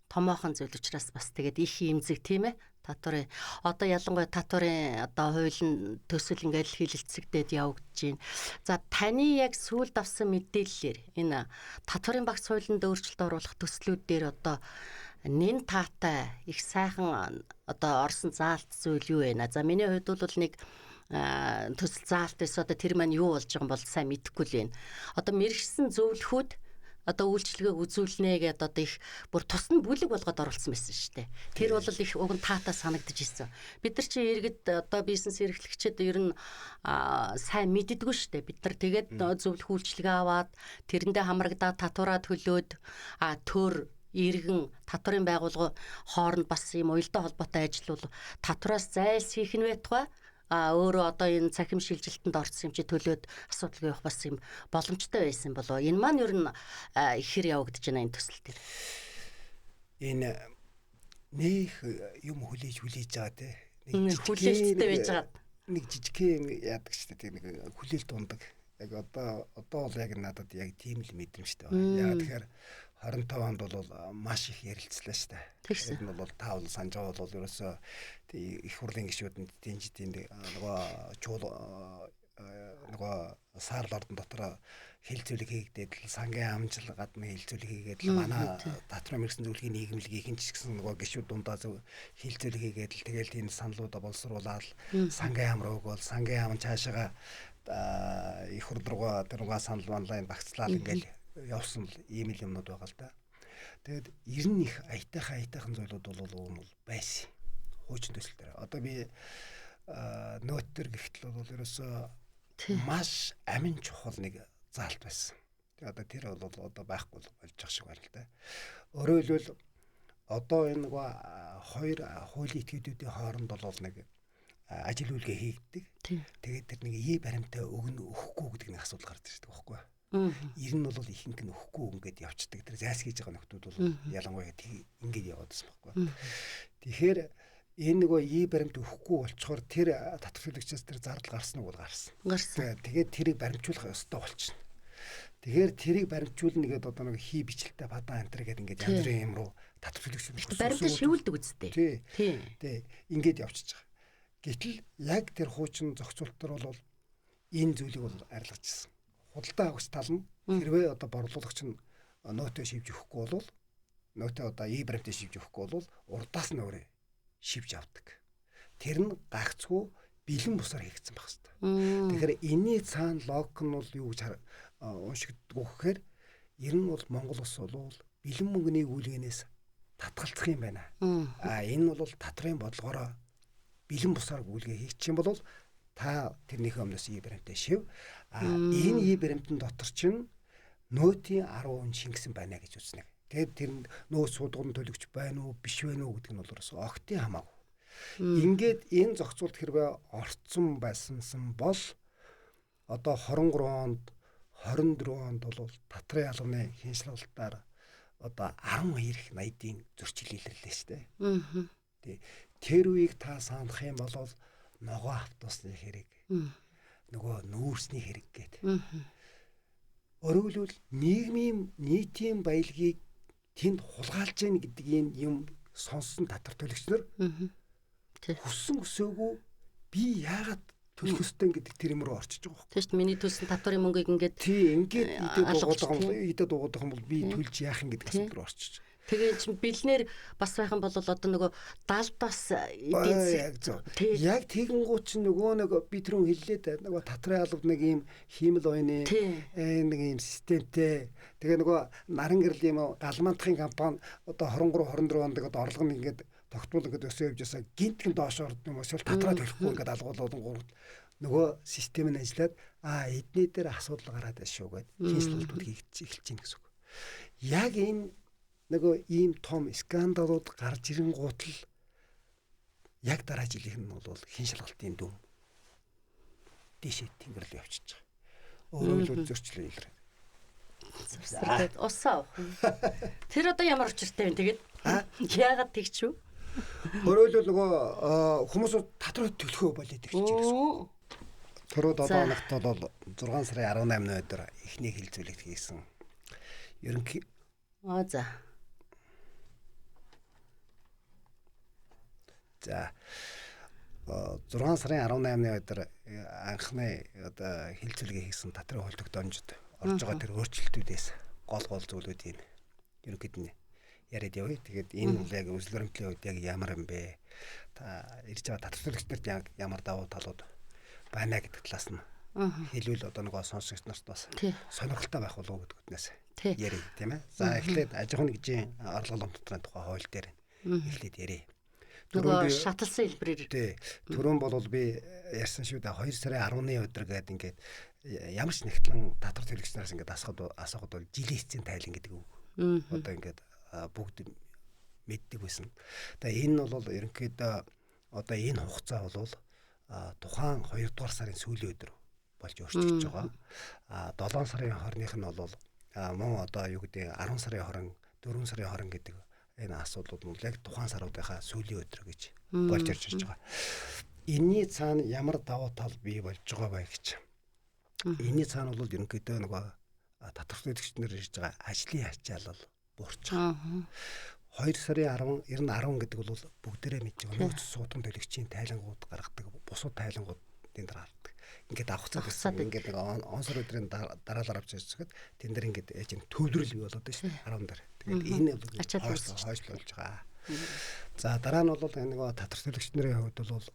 томоохон зүйл учраас бас тэгээд их имзэг тийм ээ. Татварын одоо ялангуяа татварын одоо хууль нь төсөл ингээд хилэлцэгдээд явагдаж байна. За таны яг сүүлд авсан мэдээллээр энэ татварын багц хуулинд өөрчлөлт оруулах төслүүд дээр одоо нэн таатай их сайхан одоо орсон заалт зүйл юу вэ? За миний хувьд бол нэг төсөл заалт байсан. Одоо тэр маань юу болж байгаа юм бол сайн мэдэхгүй л байна. Одоо мэрэгсэн зөвлөхүүд одоо үйлчлэгээ үзүүлнэ гэдээ одоо их бүр тус нь бүлэг болгоод оруулсан байсан шүү дээ. Тэр бол их уг нь таатай санагдаж ирсэн. Бид нар чи иргэд одоо бизнес эрхлэгчид ер нь сайн мэддэггүй шүү дээ. Бид нар тэгээд зөвлөх үйлчлэгээ аваад тэрэндээ хамрагдаад татвараа төлөөд төр иргэн татварын байгууллага хооронд бас юм уялдаа холбоотой ажил бол татвараас зайлсхийх нь байтугай өөрөө одоо энэ цахим шилжилтэнд орсон юм чи төлөөд асуудалгүй явах бас юм боломжтой байсан болов. Энэ маань ер нь хэр явагдаж байна энэ төсөл дээр? Энэ нэх юм хүлээж байгаа те. Нэг хүлээлттэй байж байгаа. Нэг жижигхэн юм яадаг шүү дээ. Нэг хүлээлт ундаг. Яг одоо бол яг надад яг тийм л мэдрэмжтэй байна. Яг тэгэхээр 25 онд бол маш их ярилцлаа шүү дээ. Тэр нь бол та бол санаж байгаа бол ерөөсөө их хурлын гишүүд нь дэнжид нөгөө чуул нөгөө саарл ордон дотор хилцүүлэг хийгдээд л сангийн амжил гадна хилцүүлэг хийгээд л манай татрын мэрэгсэн зөвлөгийн нийгэмлэгийн хин ч гэсэн нөгөө гишүүд дундаа зөв хилцүүлэг хийгээд л тэгэл тийм саналуудаа боловсруулаад сангийн ам руу бол сангийн ам цаашаага их хурл руугаа тэр нөгөө санал манлайн багцлаад ингээл явсан л ийм л юмнууд байгаа л да. Тэгээд ер нь их аятайхан зүйлүүд бол уг нь бол байсан. Хуучин төсөл дээр. Одоо би нөт төр гэхтэл бол ерөөсөө маш амин чухал нэг заалт байсан. Тэгээ одоо тэр бол одоо байхгүй болж байгаа шиг байна л да. Өөрөөр хэлбэл одоо энэ нөгөө хоёр хуулийн этгээдүүдийн хооронд бол нэг ажил үйлгээ хийгддэг. Тэгээд тэр нэг ий баримтаа өгнө өгөхгүй гэдэг нэг асуудал гарч ирдэг байхгүй юу? Ер нь бол ихэнх нь өгөхгүй ингээд явцдаг. Тэр зайлс хийж байгаа нөхдүүд бол ялангуяа ингээд яваад байсан байхгүй юу? Тэгэхээр энэ нөгөө ий баримт өгөхгүй болчоор тэр татвар төлөгчөөс тэр зардал гарсан уу бол гарсан. Тэгээд тэрийг баримтжуулах ёстой болчихно. Тэгэхээр тэрийг баримтжуулна гэдэг одоо нэг хий бичлэлтэй падаа антер гэдэг ингээд янз бүрийн юм руу татвар төлөгч баримтаа шивүүлдэг үсттэй. Тий. Ингээд явчихж байгаа. Гэтэл яг тэр хуучин зохицуултаар бол энэ зүйлийг бол арилгажсэн. Худалдаа авагч тал нь хэрвээ одоо борлуулагч нь нөөтөө шивж өгөхгүй бол нөөтөө одоо ий баримтаа шивж өгөхгүй бол урдаас нь өөрөө шивж авдаг. Тэр нь гагцгүй бэлэн бусаар хийгдсэн байх хэвээр. Тэгэхээр энэний цаана логик нь бол юу гэж уншигддаг вэ гэхээр ер нь бол Монгол улс бол бэлэн мөнгөний гүйлгээнээс татгалзах юм байна. А энэ бол татрын бодлогоороо бэлэн бусаар гүйлгээ хийчих юм бол та тэрнийхээ өмнөөс ий баримтаа шив. А энэ ий баримтан дотор чинь нөөтийн 10% шингэсэн байна гэж үзнэ. Тэгээд тэр нөөц суудган төлөгч байна уу, биш байна уу гэдэг нь бол ерөөсөө огтын хамаагүй. Ингээд энэ зохицуулт хэрвээ орцсон байсансан бол одоо 23 онд 24 онд бол татрын албаны хяналтаар одоо 12 их 80-ийн зөрчил илэрлээ шүү дээ. Тий. Тэр үеийг та санах юм бол ногоо автобусны хэрэг, нөгөө нүүрсний хэрэг гэдэг. Өөрөөр хэлбэл нийгмийн нийтийн баялагийг тэнд хулгайлж гин гэдэг энэ юм сонссон татвар төлөгч нар хүссэн хүсээгүй би яагаад төлөх ёстой гэдэг тэр юм руу орчиж байгаа байхгүй. Тийм шүү дээ. Миний төлсөн татварын мөнгийг ингээд тий ингээд идэ дуугаад байгаа юм бол би төлж яах юм гэдэг асуудал руу орчиж. Тэгээ чинь бэлнээр бас байх юм бол одоо нөгөө далд бас эдийн засаг яг тэгэнгүүт чинь нөгөө нэг би түрүүн хэллээ дээ нөгөө татрын албад нэг ийм хиймэл оюуны нэг ийм системтэй тэгээ нөгөө наран гэрэл юм галмантахын компани одоо 23 24 онд одоо орлого нь ингээд тогтмол ингээд өсөө явж байсаа гинтгэн доош орд юм эсвэл татраа төлөхгүй ингээд алгуулсан нөгөө систем нь ажиллаад а эдний дээр асуудал гараад байна шүү гэд хяналтууд хийгдэж эхэлж байна гэсэн үг. Яг энэ нөгөө ийм том скандалууд гарч ирэнгуут л яг дараа жилийнх нь бол хин шалгалтын дүм дээшээ тэнгэр рүү явчихж байгаа. Өөрөөр хэлбэл зөрчлөө илрээ. Завсраад усаа уух. Тэр одоо ямар учиртай вэ тэгээд? Яагаад тэгч үү? Өөрөөр хэлбэл нөгөө хүмүүс татвар төлөхөө болоод эхэлж байгаа гэсэн. Түрүү 7 хоногт бол 6 сарын 18-ны өдөр эхний хилцүүлэгт хийсэн. Ерөнхий за. За 6 сарын 18-ны өдөр анхны одоо хилцүүлгээ хийсэн татрын хууль тогтоомжид орж байгаа тэр өөрчлөлтүүдээс гол гол зүйлүүдийг ерөнхийд нь яриад явъя. Тэгээд энэ бол яг үзэл баримтлалын хувьд яг ямар юм бэ? Та ирж байгаа татвар төлөгч нарт яг ямар давуу талууд байна гэдэг талаас нь хэлвэл одоо нөгөө сонсогч нарт бас сонирхолтой байх болов уу гэдгүүднээс яриа тийм ээ. За эхлээд аж ахуйн нэгжийн орлого ломтын тухай хууль дээр эхлээд яриа. Нөгөө шаталсан хэлбэрээр. Тий. Түрүүн бол би ярьсан шүү дээ. 2 сарын 10-ны өдөр гээд ингээд ямар ч нэгтлэн татвар төлөгч нараас ингээд асуухад бол жилийн эцсийн тайлан гэдэг үг. Одоо ингээд бүгд мэддэг байсан. Тэгээ энэ бол ерөнхийдөө одоо энэ хугацаа бол тухайн 2 дугаар сарын сүүлийн өдөр болж өөрчлөгдөж байгаа. А 7 сарын 20-ных нь бол мөн одоо юу гэдэг 10 сарын 20, 4 сарын 20 гэдэг энэ асуудлууд нь яг тухайн саруудынхаа сүүлийн өдөр гэж болж ирж байгаа. Энийний цаана ямар давуу тал бий болж байгаа вэ гэж. Энийний цаана бол ерөнхийдөө нөгөө татвар төлөгч нар ирж байгаа ажлын ачаалал буурч байгаа. 2 сарын 10 90 10 гэдэг бол бүгдээрээ мэдж байгаа. Нөөц суудхан төлөгчийн тайлангууд гаргадаг, бусад тайлангуудын дараа гардаг. Ингээд авах гэсэн ингээд нэг онсор өдрийн дараалал авч ирсэхэд тэн дээр ингээд яаж юм төвлөрөл бий болоод байна шүү дээ 10 дээр. Тэгээд энэ бол хойшлуулж байгаа. За дараа нь бол энэ нөгөө татвар төлөгч нарын хувьд бол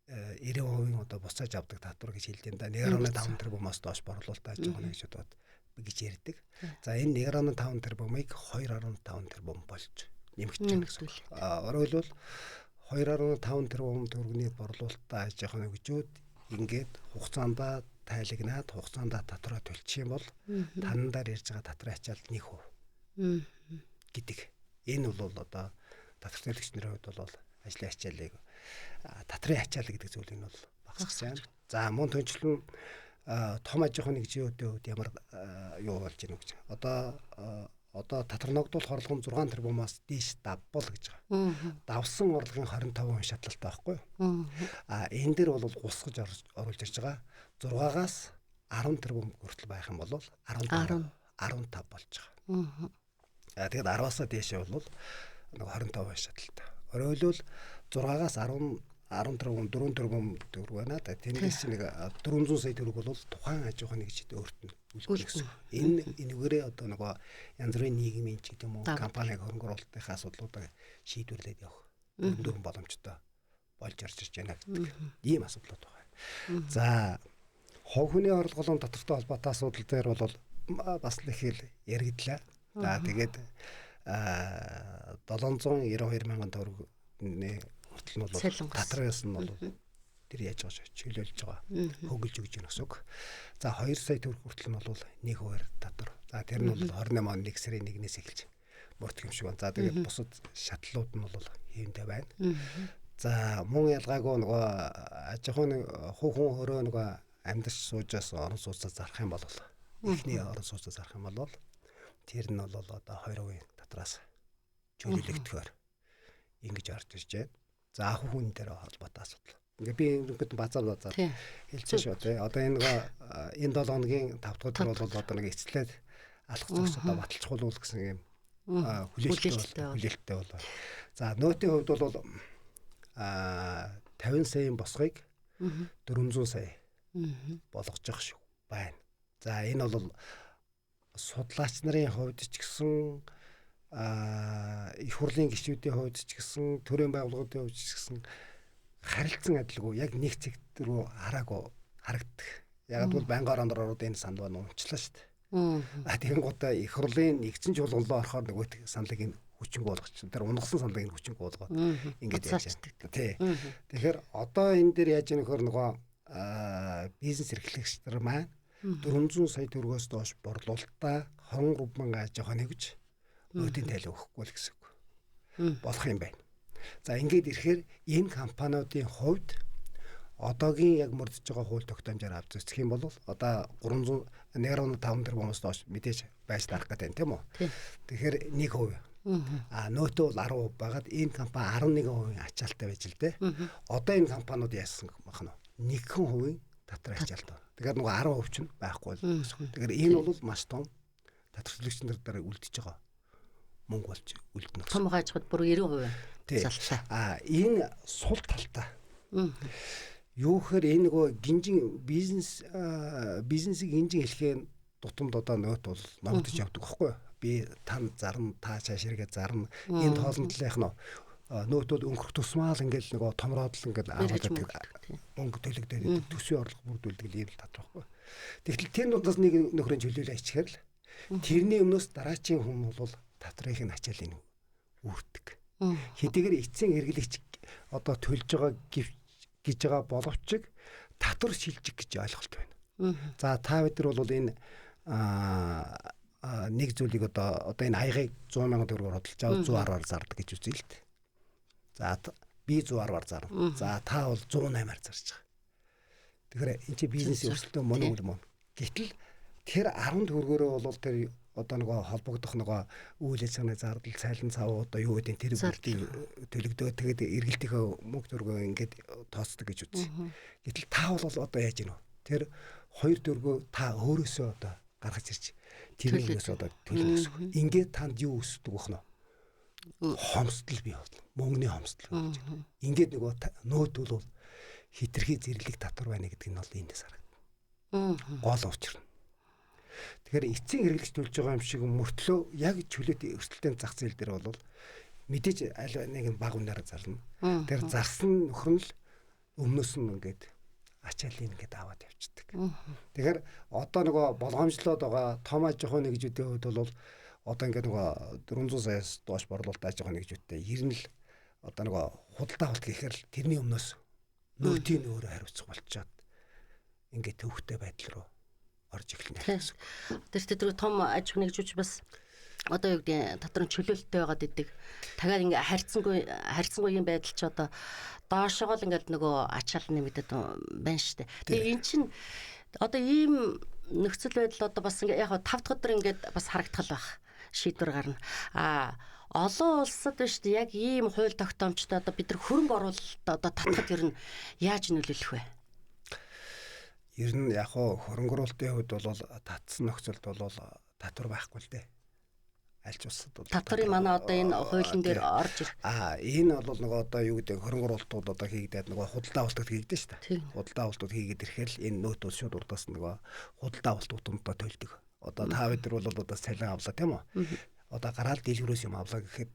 90% одоо буцааж авдаг татвар гэж хэлдэг юм да. 1.5 тэрбумаас доош борлуулалт аж ахуйн гэж бодоод гэж ярьдаг. За энэ 1.5 тэрбумыг 2.5 тэрбум болж нэмэгдэж байна гэсэн. Өөрөөр хэлбэл 2.5 тэрбум төгрөгийн борлуулалтаа аж ахуйн нэгжүүд ингээд хугацаанд тайлагнаад хугацаанд татвараа төлчих юм бол танан дээр ирж байгаа татварын ачаалт 1% гэдэг. Энэ бол одоо татвар төлөгч нарын хувьд бол ажлын ачааллыг татрын ачаал гэдэг зүйлийг нь бол багасгасан. За мөн түнчлэн том аж ахуйн нэгжүүдийн хувьд ямар юу болж ийнө гэж. Одоо татвар ногдуулах орлого нь 6 тэрбумаас дээш давбал гэж байгаа. Давсан орлогын 25% шатлалтай байхгүй юу? А энэ дээр бол гусгаж оруулж ирж байгаа. 6-аас 10 тэрбум хүртэл байх юм бол 15 болж байгаа. А тэгээд 10-аас дээшээ бол нэг 25% шатлалтай. Өөрөөр хэлбэл 6-аас 10 тэрбум 4 тэрбум төгрөг байна. Тэндээс нэг 400 сая төгрөг бол тухайн аж ахуйн нэгжид өөрт нь үлдэнэ гэсэн. Энэ энүүгээрээ одоо нөгөө янз бүрийн нийгмийн ч гэдэг юм уу компаниг хөрөнгө оруулалтынхаа асуудлуудыг шийдвэрлээд явах дөрвөн боломжтой болж орж ирж байна гэдэг ийм асуудлууд байгаа. За хувь хүний орлого болон татвартай холбоотой асуудал дээр бол бас л их л яригдлаа. За тэгээд 792 мянган төгрөгийн хүртэл нь бол татвараас нь бол тэр яаж байгаа чөлөөлж байгаа хөнгөлж өгч байна гэсэн үг. За 2 сая төгрөг хүртэл нь бол 1% татвар. За тэр нь бол 28 он 1 сарын 1-ээс эхэлж мөрдөх юм шиг байна. За тэгээд бусад шатлалууд нь бол хиймдээ байна. За мөн ялгаагүй нөгөө аж ахуйн хувь хүн өөрөө нөгөө амьдарч суужаас орон сууцаа зарах юм бол эхний орон сууцаа зарах юм бол тэр нь бол одоо 2% татвараас чөлөөлөгдөхөөр ингэж орж ирж байна. За хувь хүн дээр холбоотой асуудал. Ингээ би ингээд базар хэлсэн шүү дээ. Одоо энэ нөгөө энэ 7 хоногийн 5 дахь өдөр бол одоо нэг эцлээд алах зогс одоо баталчихвал гэсэн юм хүлээлттэй бол. За нөөтийн хувьд бол 50 саяын босгыг 400 сая болгож явах шиг байна. За энэ бол судлаач нарын хувьд ч гэсэн их хурлын гишүүдийн хувьд ч гэсэн төрийн байгууллагуудын хувьд ч гэсэн харилцан адилгүй яг нэг цэг рүү хараагүй харагддаг. Яг бол байнгын оронд ороод энэ санал байна унчлаа шүү дээ. А тэгэнгүүтээ их хурлын нэгдсэн чуулганлоо орохоор нөгөө саналыг нь хүчингү болгочих. Тэр унгасан саналыг нь хүчингү болгоод ингээд яаж байна. Тий. Тэгэхээр одоо энэ дээр яаж яах вэ нөгөө бизнес эрхлэгч нар маань 400 сая төгрөгөөс доош борлуулалтаа 23 мянган аж ахуй нэгж нөөтийн тайл өгөхгүй л гэсэн үг болох юм байна. За ингээд ирэхээр энэ компаниудын хувьд одоогийн яг мөрдөж байгаа хууль тогтоомжоор авч үзэх юм бол одоо 301.5 тэрбумаас доош мэдээж байж дарах гэдэг юм тийм үү? Тэгэхээр 1%. А нөөтөө бол 10% байгаад энэ компани 11% ачаалттай байж л дээ. Одоо энэ компаниуд яасан байх нь 1% татвар ачаалт. Тэгэхээр нөгөө 10% ч байхгүй л гэсэн. Тэгэхээр энэ бол маш том татвар төлөгч нар дээр үлдэж байгаа мөнгө болж үлдэнэ. Том хажууд бүр 90% залтай. А энэ сул талтай. Юу гэхээр энэ нөгөө гинжин бизнесийг гинжин хэлэхээ тутамд одоо нөөт бол ногдож явдаг байхгүй юу? Би тань зарна, та цааш эргээ зарна. Энэ тоолондлынх нь нөөт бол өнгөрөх тусмаа л ингээл нөгөө томроод л ингээл аваад мөнгө төлөгдөөд төсвийн орлого бүрдүүлдэг л ийм л татвар байхгүй юу? Тэгтэл тэр дундаас нэг нөхрийн чөлөөлөө ичгээр л тэрний өмнөөс дараачийн хүн бол татврын нь ачаалыг үүрдэг. Хэдийгээр эцсийн хэрэглэгч одоо төлж байгаа гэж байгаа боловч татвар шилжих гэж ойлголт байна. За та бид нар бол энэ нэг зүйлийг одоо энэ хаягийг 100 мянган төгрөгөөр хөдөлж аваад 110-аар зардаг гэж үзье л дээ. За би 110-аар зарна. За та бол 108-аар зарж байгаа. Тэгэхээр энэ чи бизнесийн өрсөлдөөн мөн үл мөн. Гэтэл тэр 10 төгрөгөөрөө бол тэр одоо нөгөө холбогдох нөгөө үйл ажиллагааны зардал, цайлан цав одоо юу гэдэг тэр бүгдийг төлөгдөө тэгээд эргэлтийнхөө мөнгө төгрөгөө ингээд тооцдог гэж үзье. Гэтэл та бол одоо яаж гинэ? Тэр 2 төгрөгөө та өөрөөсөө одоо гаргаж ирж тэрний өмнөөс одоо төлнө гэсэн үг. Ингээд танд юу өсдөг вэ нөө? Хомсдол бий болно. Мөнгөний хомсдол гэж. Ингээд нөгөө нөөт бол хитрхи зэрлэг татвар байна гэдэг нь бол эндээс харагдана. Гол учир нь. Тэгэхээр эцсийн хэрэглэгч төлж байгаа юм шиг мөртлөө яг чөлөөт өрсөлдөөн зах зээл дээр бол мэдээж аль нэг нь бага үнээр зарна. Тэр зарсан нөхөр нь л өмнөөс нь ингээд ачааллыг ингээд аваад явчихдаг. Тэгэхээр одоо нөгөө болгоомжлоод байгаа том аж ахуйн нэгжүүдийн хувьд бол одоо ингээд нөгөө 400 саяас доош борлуулалт аж ахуйн нэгжүүдтэй ер нь л одоо нөгөө худалдаа авалт гэхээр л тэрний өмнөөс нөөтийн өөрөө хариуцах болчиход ингээд төвхтэй байдал руу орж эхэлнэ гэсэн. Тэр тэр том аж ахуйн нэгжүүч бас одоо юу гэдэг татвар нь чөлөөлттэй байгаад идэг. Дахиад ингээ харьцангуй юм байдал чи одоо доошогоо л ингээд нөгөө ачаал нэмэгдэд байна штэ. Тэгээ эн чин одоо ийм нөхцөл байдал одоо бас ингээ яг 5 дахь өдөр ингээд бас харагдах л байх. Шийдвэр гарна. А олон улсад биш үү яг ийм хууль тогтоомжтой одоо бид нар хөрөнгө оруулалт одоо татхад ер нь яаж нөлөөлөх вэ? Ер нь яг хөрөнгө оруулалтын хувьд бол татсан нөхцөлд бол татвар байхгүй л дээ. Аль ч улсад бол татварын манай одоо энэ хуулийн дээр орж ирэх. Энэ бол нөгөө одоо юу гэдэг хөрөнгө оруулалтууд одоо хийгдээд нөгөө худалдаа авалтууд хийгдэн шүү дээ. Худалдаа авалтууд хийгээд ирэхээр л энэ нөөт бол шууд урдаас нөгөө худалдаа авалт тутамдаа төлдөг. Одоо та бид нар бол одоо цалин авлаа тийм үү? Одоо гараал дэлгүүрээс юм авлаа гэхэд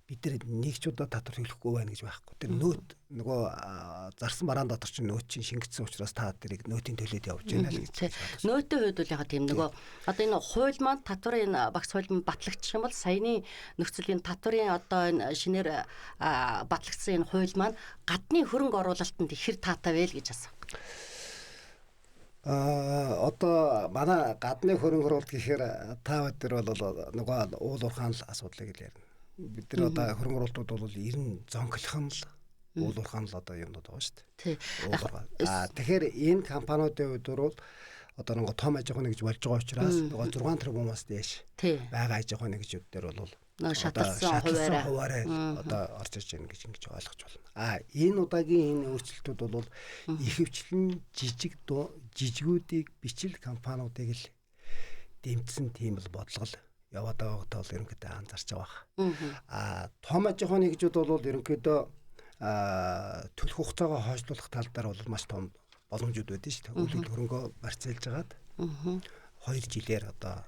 бид нар нэг ч удаа татвар төлөхгүй байна гэж байхгүй. Тэр нөөт нөгөө зарсан бараан дотор чинь нөөт чинь шингэсэн учраас та тэрийг нөөтийн төлөөд явж байна л гэж. Нөөтийн хувьд бол яг тийм нөгөө одоо энэ хууль маань татварын энэ багц хууль маань батлагдчих юм бол саяны нөхцөлийн татварын одоо энэ шинээр батлагдсан энэ хууль маань гадны хөрөнгө оруулалтанд хэр таатай вэ л гэж асуух. Одоо манай гадны хөрөнгө оруулалт гэхээр та бид нар бол нөгөө уул уурхаан л асуудлыг л ярина. Бид нар одоо хөрөнгө оруулалтууд бол ер нь зонхлох нь л уул уурхаан л одоо юмнууд байгаа шүү дээ. Тэгэхээр энэ компаниудын хувьд бол одоо нөгөө том аж ахуйн нэгж болж байгаа учраас нөгөө 6 тэрбумаас дээш байгаа аж ахуйн нэгжүүд дээр бол шаталсан хуваарай одоо орж ирж байна гэж ингэж ойлгож байна. Энэ удаагийн энэ өөрчлөлтүүд бол ихэвчлэн жижиг жижигүүдийг бичил компаниудыг л дэмжсэн тийм л бодлого яваад байгаатай бол ерөнхийдөө анзаарч байгаа. Том аж ахуйн нэгжүүд бол ерөнхийдөө төлөх хугацаагаа хойшлуулах тал дээр бол маш том боломжууд байдаг шүү дээ. Үйл хөрөнгөө барьцаалж хагаад 2 жилээр одоо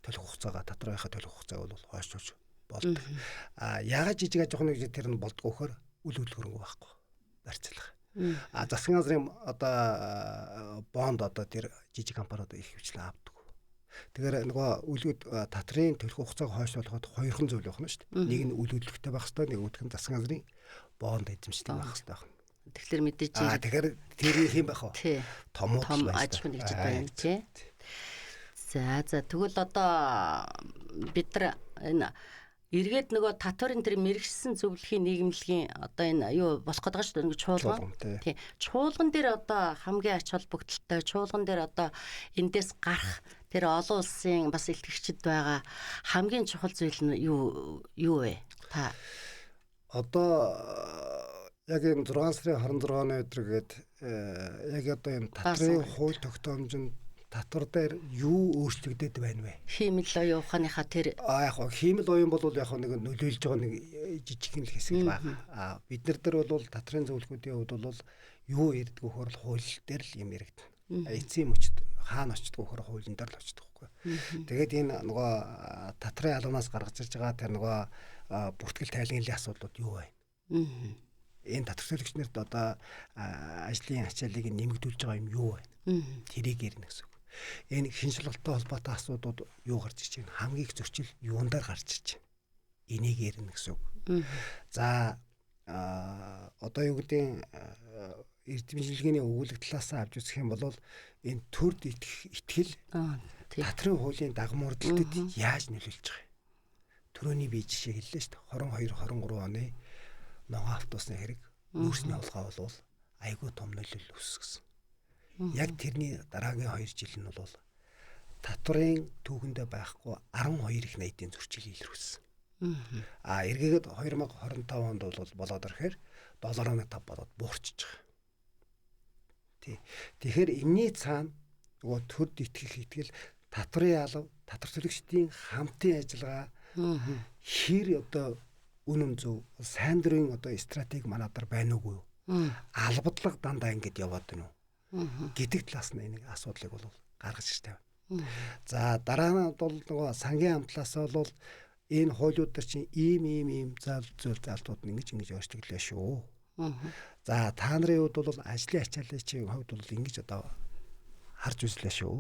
төлөх хугацаагаа татварынхаа төлөх хугацааг бол хойшлуулж болдог. Яагаад жижиг аж ахуйн нэгжүүд тэр нь болдгоо вөхөр үл хөрөнгө байхгүй барьцаалах. Засгийн газрын одоо бонд одоо тэр жижиг компаниуд их хвчлэн авдаг. Тэгэхээр нөгөө үлгүүд татрын төлөх хугацааг хойшлуулахад хоёрхан зүйл байна шүү дээ. Нэг нь үл хөдлөхтэй байх хэвээр, нэг үүдх нь засгийн газрын бонд эзэмшдэг байх хэвээр байна. Тэгэхээр мэдээж тэгэхээр тэрний хэм байх вэ? Томууд том аж ахуйн нэгжид байна тий. За тэгвэл одоо бид нар энэ эргээд нөгөө татварын тэр мэрэгсэн зөвлөхийн нийгэмлэгийн одоо энэ юу болох гээд байгаа шүү дээ нэг чуулган. Тий. Чуулган дээр одоо хамгийн ач холбогдолтой чуулган дээр одоо эндээс гарах тэр олон улсын бас илтгэгчд байгаа хамгийн чухал зүйл нь юу вэ? Та одоо яг энэ 6 сарын 26-ны өдөр гээд яг одоо энэ татварын хууль тогтоомжинд татвар дээр юу өөрчлөгдөд байна вэ? Хиймэл оюун ухааныхаа тэр яг хиймэл оюун бол яг нэг нөлөөлж байгаа нэг жижигхэн л хэсэг байгаа. Бид нар дээр бол татрын зөвлөгөөдийн хувьд бол юу ярьдаг вөхөр хууль дээр л юм яригдана. Эцсийн мөчд хаана очдөг вөхөр хуулийн дээр л очдөг байхгүй. Тэгээд энэ нөгөө татрын албанаас гаргаж ирж байгаа тэр нөгөө бүртгэл тайлгнлын асуудлууд юу вэ? Энэ татвар төлөгч нарт одоо ажлын ачааллыг нэмэгдүүлж байгаа юм юу вэ? Тэрийг ярина гэсэн үг. Энэ хин шалгалттай холбоотой асуудлууд юу гарч ирж байна? Хамгийн их зөрчил юун дээр гарч ирж байна? Энийг ярина гэсэн үг. За одоо юу гэдэг эрдэмжлэгээний өгүүлэг талаас авч үзэх юм бол энэ төрд итгэл татрын хуулийн дагмуурдалтад яаж нөлөөлж байгаа юм? Төрөний би жишээ хэллээ шүү дээ. 22 23 оны ногоон автобусны хэрэг нүүрсний хулгай болвол айгүй том нөлөөлөл үүсгэсэн. Яг тэрний дараагийн 2 жил нь бол татварын түүхэндээ байхгүй 12 их 80-ийн зөрчил илрүүлсэн. А эргээгээд 2025 онд бол болоод ирэхээр 7.5 болоод буурчиж байгаа. Тий. Тэгэхээр энэний цаана нөгөө төрд итгэх итгэл татварын алав, татвар төлөгчдийн хамтын ажиллагаа хэр одоо үнэн зөв сайн дурын одоо стратеги манадar байна уугүй юу? Албадлага дандаа ингэж яваад байна уу? Гэдэг талаас нь энийг асуудлыг бол гаргаж ирж тавина. За дараа нь бол нөгөө сангийн амтлаас бол энэ хуулиуд дээр чинь ийм ийм ийм зүйл залтууд нь ингэж ингэж өөрчлөгдлөө шүү. За та нарын хувьд бол ажлын ачааллын чинь хувьд бол ингэж одоо харж үзлээ шүү.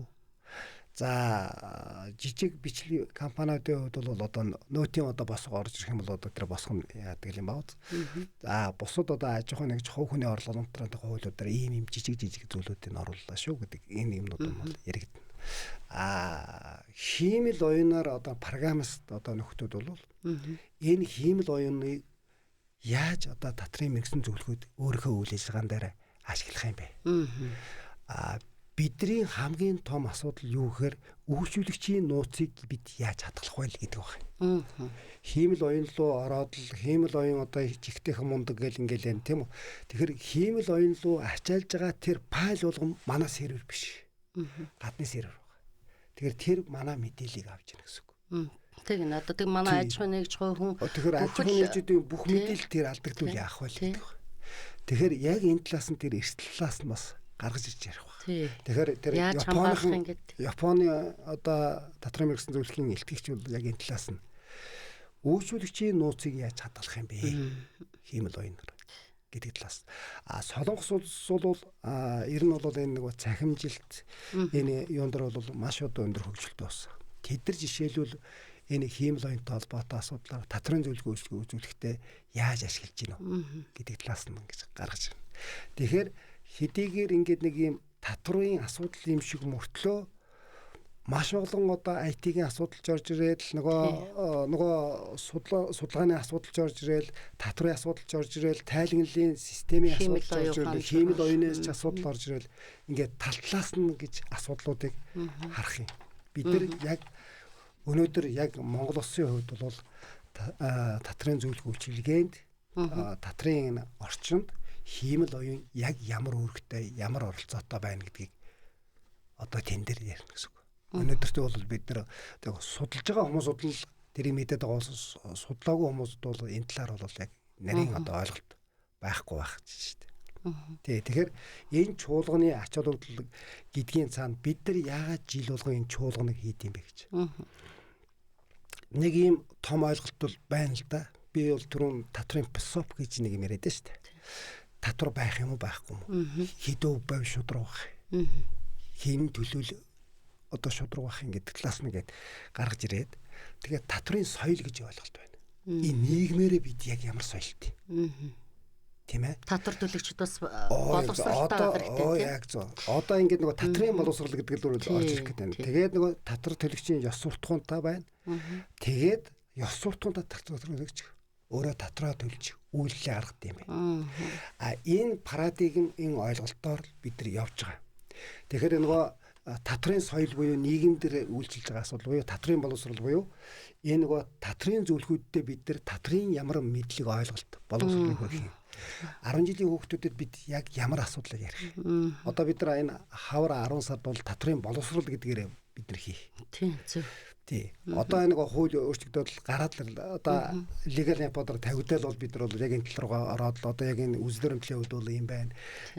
За жижиг бичлэг компаниудын хувьд бол одоо нөтийн одоо босго орж ирэх юм бол одоо тэр босго нь яадаг юм байна. За бусад одоо аж ахуйн нэгж хувь хүний орлого унтраатай хуулиудаар ийм ийм жижиг жижиг зүйлүүдийг орууллаа шүү гэдэг энэ юмнууд нь бол яригдана. А хиймэл оюунаар одоо программист одоо нөхдүүд бол энэ хиймэл оюуныг яаж одоо татрын мэргэсэн зөвлөгөөд өөрийнхөө үйл ажиллагаан дээр ашиглах юм бэ? А бидний хамгийн том асуудал юу гэхээр үйлчлүүлэгчийн нууцыг бид яаж хадгалах вэ гэдэг байна. Хиймэл оюун руу ороод л хиймэл оюун одоо жигтэйхэн мундаг гэл ингээл юм тийм үү. Тэгэхээр хиймэл оюун руу ачаалж байгаа тэр файл болгон манай сервер биш. Гадны сервер байна. Тэгэхээр тэр манай мэдээллийг авч яах гэсэн үг. Тэг н одоо тэг манай аж ахуйн нэгж хувь хүн тэгэхээр аж ахуйн нэгжүүдийн бүх мэдээлэл тэр алдагдвал яах вэ гэдэг байна. Тэгэхээр яг энэ талаас нь тэр эрсдэл талаас нь бас гаргаж ирж ярих баг. Тэгэхээр тэр Японы одоо татрын мэргэсэн зөвлөлийн илтгэгч бол яг энэ талаас нь үйлчлүүлэгчийн нууцыг яаж хадгалах юм бэ? Хиймэл оюунаар гэдэг талаас. А Солонгос улс бол ер нь бол энэ нөгөө цахимжилт энэ юун дээр бол маш одоо өндөр хөгжилтэй болсон. Тэд нар жишээлбэл энэ хиймэл оюунтай холбоотой асуудлаар татрын зөвлөгөө үзүүлэхдээ яаж ашиглаж гинэ гэдэг талаас нь ингэж гаргаж байна. Тэгэхээр хэдийгээр ингээд нэг юм татварын асуудал юм шиг мөртлөө маш олон одоо IT-ийн асуудал орж ирээл нөгөө судалгааны асуудал орж ирээл татварын асуудал орж ирээл тайланглалын системийн асуудал орж ирээл хиймэл оюунаас ч асуудал орж ирээл ингээд тал талаас нь гэж асуудлуудыг харах юм. Бид нар яг өнөөдөр яг Монгол улсын хувьд бол татрын зөвлөх үйлчилгээнд татрын орчинд хиймэл оюун яг ямар үүрэгтэй, ямар оролцоотой байна гэдгийг одоо тэн дээр ярина гэсэн үг. Өнөөдөртөө бол бид нэр судалж байгаа хүмүүс бол тэрийг мэдээд байгаа бол судлаагүй хүмүүсд бол энэ талаар бол яг нарийн одоо ойлголт байхгүй байх гэж шүү дээ. Тий, тэгэхээр энэ чуулганы ач холбогдол гэдгийн цаана бид нар яагаад жил болгон энэ чуулганыг хийд юм бэ гэж. Нэг ийм том ойлголт бол байна л да. Би бол түрүүн татрын философи гэж нэг юм яриад шүү дээ. Татвар байх юм уу байхгүй юм уу? Хэдөө байв шудраг байх. Хэн төлөөл одоо шудраг байх юм гэдэг талаас нь гээд гаргаж ирээд тэгээд татварын соёл гэж ойлголт байна. Энэ нийгмээрээ бид яг ямар соёлтой. Тийм ээ. Татвар төлөгчд бас боловсралтай байх хэрэгтэй тийм. Яг зөв. Одоо ингээд нөгөө татрын боловсрал гэдэг л орж ирэх гэдэг байна. Тэгээд нөгөө татвар төлөгчийн ёс суртахуунтай байна. Тэгээд ёс суртахуунтай татвар төлөгч өөрөө татраа төлж үйлдэлээ гаргадаг юм байна. А энэ парадигм энэ ойлголтоор бид нар явж байгаа. Тэгэхээр нөгөө татрын соёл буюу нийгэм дээр үйлчилж байгаа асуудал буюу татрын боловсрал буюу энэ нөгөө татрын зөвлөхүүддээ бид нар татрын ямар мэдлэг ойлголт боловсролыг өгөх юм. 10 жилийн хүүхдүүдэд бид яг ямар асуудлыг ярих юм. Одоо бид нар энэ хавар 10 сард бол татрын боловсрал гэдгээрээ бид нар хийх. Тийм зөв. Тий. Одоо энэ нэг хууль өөрчлөгдөөд гараад л одоо легал Японоор тавигдал бол бид нар бол яг энэ тал руугаа ороод л одоо яг энэ үзлэр өмтлийн хувьд бол ийм байна.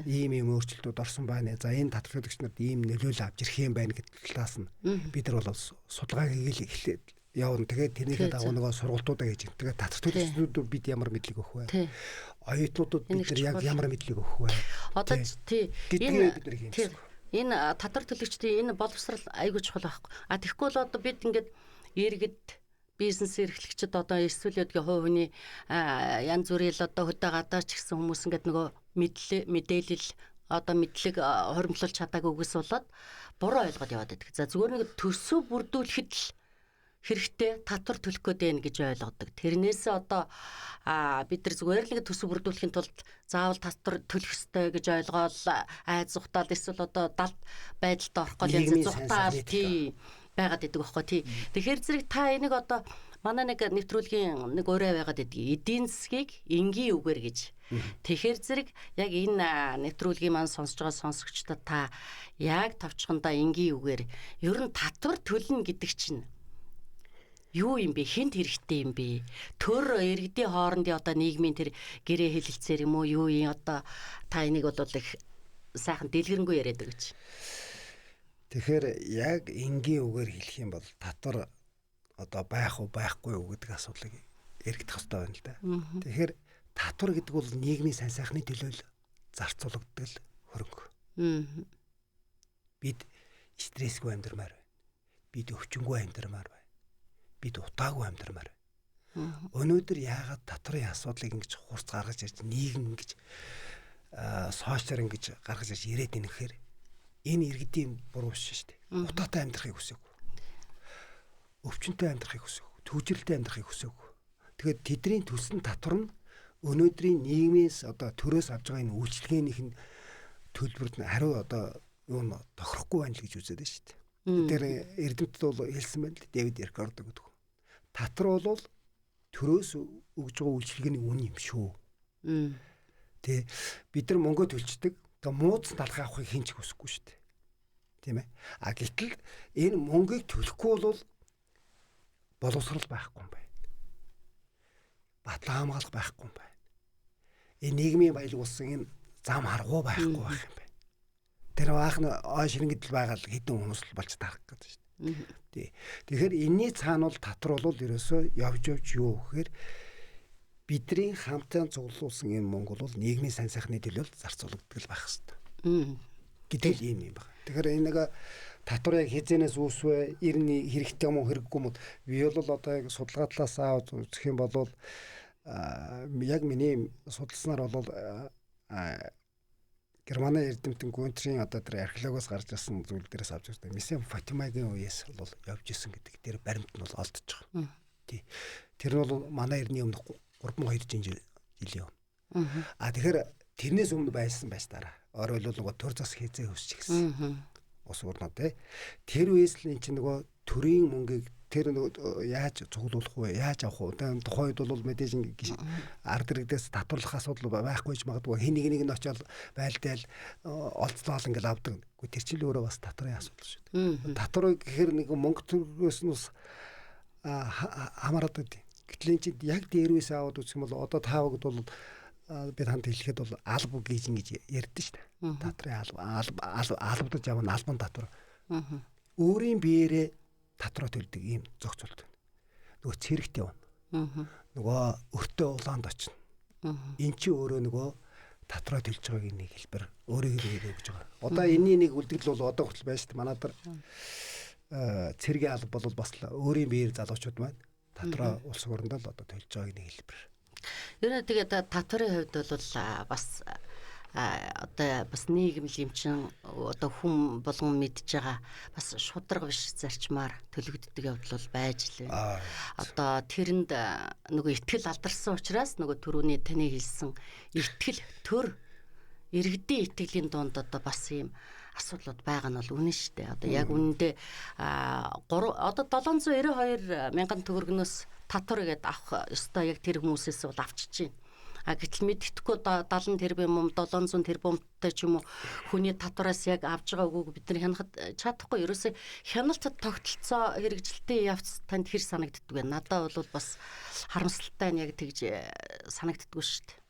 Ийм ийм өөрчлөлтүүд орсон байна. За энэ татвар төлөгч нарт ийм нөлөөлөл авч ирэх юм байна гэдэг талаас нь бид нар бол судалгаа хийгээл эхлээд явна. Тэгээд тэрнийхээ дагуу нөгөө сургалтуудаа хийж. Тэгээд татвар төлөгчдүүд бид ямар мэдлэг өгөх вэ? Оюутнуудад бид нар яг ямар мэдлэг өгөх вэ? Одоо тий. Энэ бид нар хийх. Энэ татвар төлөгчдийн энэ боловсрал айгүй чухал байхгүй. А тэгэхгүй бол одоо бид ингээд иргэд бизнес эрхлэгчид одоо эсвэл өдгөө хувь хүний янз бүрийн л одоо хөдөө гадаа ч гэсэн хүмүүс ингээд нөгөө мэдээлэл одоо мэдлэг хоримтлуулж чадаагүйгээс болоод буруу ойлгоод яваад байдаг. За зүгээр нэг төсөв бүрдүүлэхэд л хэрэгтэй татвар төлөх гээд байна гэж ойлгодог. Тэрнээс одоо бид нар зүгээр л нэг төсөв бүрдүүлэхийн тулд заавал татвар төлөх ёстой гэж ойлгоол айд зугтаал эсвэл одоо далд байдалд орох гол янз зугтаал тий байгаад идэг байхгүй тий. Тэгэхээр зэрэг та энийг одоо манай нэг нэвтрүүлгийн нэг урай байгаад идэг. Эдийн засгийг энгийн үгээр гэж. Тэгэхээр зэрэг яг энэ нэвтрүүлгийн маань сонсож байгаа сонсогчдод та яг товчхондоо энгийн үгээр ер нь татвар төлнө гэдэг чинь юу юм бэ? Хинт хэрэгтэй юм бэ? Төр иргэдийн хоорондын одоо нийгмийн тэр гэрээ хэлэлцээр юм уу юу юм одоо та энийг бол их сайхан дэлгэрэнгүй яриад өгч. Тэгэхээр яг энгийн үгээр хэлэх юм бол татвар одоо байх уу байхгүй юу гэдэг асуудлыг яригдах хэрэгтэй байна л да. Тэгэхээр татвар гэдэг бол нийгмийн сайн сайхны төлөө л зарцуулагддаг л хөрөнгө. Бид стрессгүй амьдрмаар байна. Бид өвчнгүй амьдрмаар байна. Бид утаагүй амьдрмаар байна. Өнөөдөр яагаад татварын асуудлыг ингэж хурц гаргаж ирж нийгэм ингэж сошиал ингэж гаргаж ирж ирээд байна гэхээр энэ иргэдийн буруу биш шүү дээ. Утаатай амьдрахыг хүсээгүй. Өвчнөд амьдрахыг хүсээгүй. Түгжрэлтэй амьдрахыг хүсээгүй. Тэгэхээр тэдний төлсөн татвар нь өнөөдрийн нийгмээс одоо төрөөс авж байгаа энэ үйлчилгээнийх нь төлбөрт нь хариу одоо юу н тохирохгүй байна л гэж үзээд байна шүү дээ. Тэр эрдэмтэд бол хэлсэн байна л Дэвид Рикардо гэдэг. Татвар бол төрөөс өгж байгаа үйлчилгээний үн юм шүү. Тэ бид нар мөнгө төлчдөг. Тэгээ мууц талхаа авахыг хэн ч хүсэхгүй шүү дээ. Тийм ээ. А гэтэл энэ мөнгийг төлөхгүй бол боловсрал байхгүй юм байна. Батлан хамгаалах байхгүй юм байна. Энэ нийгмийн баялаг болсон энэ зам харгуу байхгүй байх юм байна. Тэр баах нь ой ширнгэдэл байгаа л хэдэн хүмүүс л болж тарах гэдэг шүү дээ. Тий. Тэгэхээр энэний цаана бол татвар бол ерөөсөө явж явж юу гэхээр бидний хамтан цуглуулсан энэ мөнгө бол нийгмийн сайн сайхны төлөө зарцуулагддаг л байх хэрэгтэй. Гэдэг л ийм юм байна. Тэгэхээр энэ нэг татвар яг хизэнээс үүсвэ, ирний хэрэгтэй юм уу хэрэггүй юм уу? Би бол одоо яг судалгаа талаас аваад үзэх юм бол яг миний судалснаар бол Германы эрдэмтэн Гүнтрийн одоо тэр археологоос гарч ирсэн зүйл дээрээс авч үздэг. Месен Фатимагийн үеэс бол явж исэн гэдэг тэр баримт нь бол олдож байгаа. Тий. Тэр нь бол манай эртний өмнөх 3200 жилийн өмнө. А тэгэхээр тэрнээс өмнө байсан байж дараа. Өөрөөр хэлбэл нөгөө төр зас хизээ өсч гисэн. Ус урнаа тий. Тэр үеэс л эн чинь нөгөө төрийн мөнгийг тэр нөгөө яаж цуглуулах вэ? Яаж авах вэ? Тухайн үед бол мэдээж ард иргэдээс татварлах асуудал байхгүй ч магадгүй. Хин нэг нэг нь очиод байлдаал олцлоол ингээл авдаг. Үгүй тэр чинь л өөрөө бас татварын асуудал шүү дээ. Татвар гэхээр нэг мөнгө төгрөгөөс нь бас хамаарат байдаг. Гэтэл эн чинь яг дээрээс аваад үзэх юм бол одоо та бүгд бол би танд хэлэхэд бол алба гэж ингэж ярьдэн шүү дээ. Татварын алба албадаж явна албан татвар. Өөрийн биеэрээ татраа төлдөг ийм зохицуулт байна. Нөгөө цэрэгт явна. Нөгөө өртөө улаанд очно. Эн чинь өөрөө нөгөө татраа төлж байгаагийн нэг хэлбэр өөрийгөө өгж байгаа. Одоо энэний нэг үлдэгдэл бол одоо хүртэл байна шүү дээ. Манай дээр цэргийн алба бол бас өөрийн биеэр залуучууд маань татраа улс орондоо л одоо төлж байгааг нэг хэлбэр. Ер нь тэгээд татварын хувьд бол бас одоо бас нийгэм юм чин одоо хүн болгон мэдж байгаа бас шударга биш зарчмаар төлөгддөг явдал бол байж л байна. Одоо тэрэнд нөгөө итгэл алдарсан учраас нөгөө түрүүний таны хэлсэн итгэл төр иргэдийн итгэлийн дунд одоо бас ийм асуудлууд байгаа нь бол үнэн шүү дээ. Одоо яг үнэндээ одоо 792 мянган төгрөгнөөс татвар гэдээ авах ёстой яг тэр хүмүүсээс бол авчиж байна. А гэтэл мэддэхгүй 70 тэрбум 700 тэрбумтай ч юм уу хүний татвараас яг авж байгаа үгүйг бид нар хянахад чадахгүй. Ерөөсөө хяналтад тогтолцоо хэрэгжилтийн явц танд хэр санагддаг вэ? Надад бол бас харамсалтай нь яг тэгж санагддаггүй шүү дээ.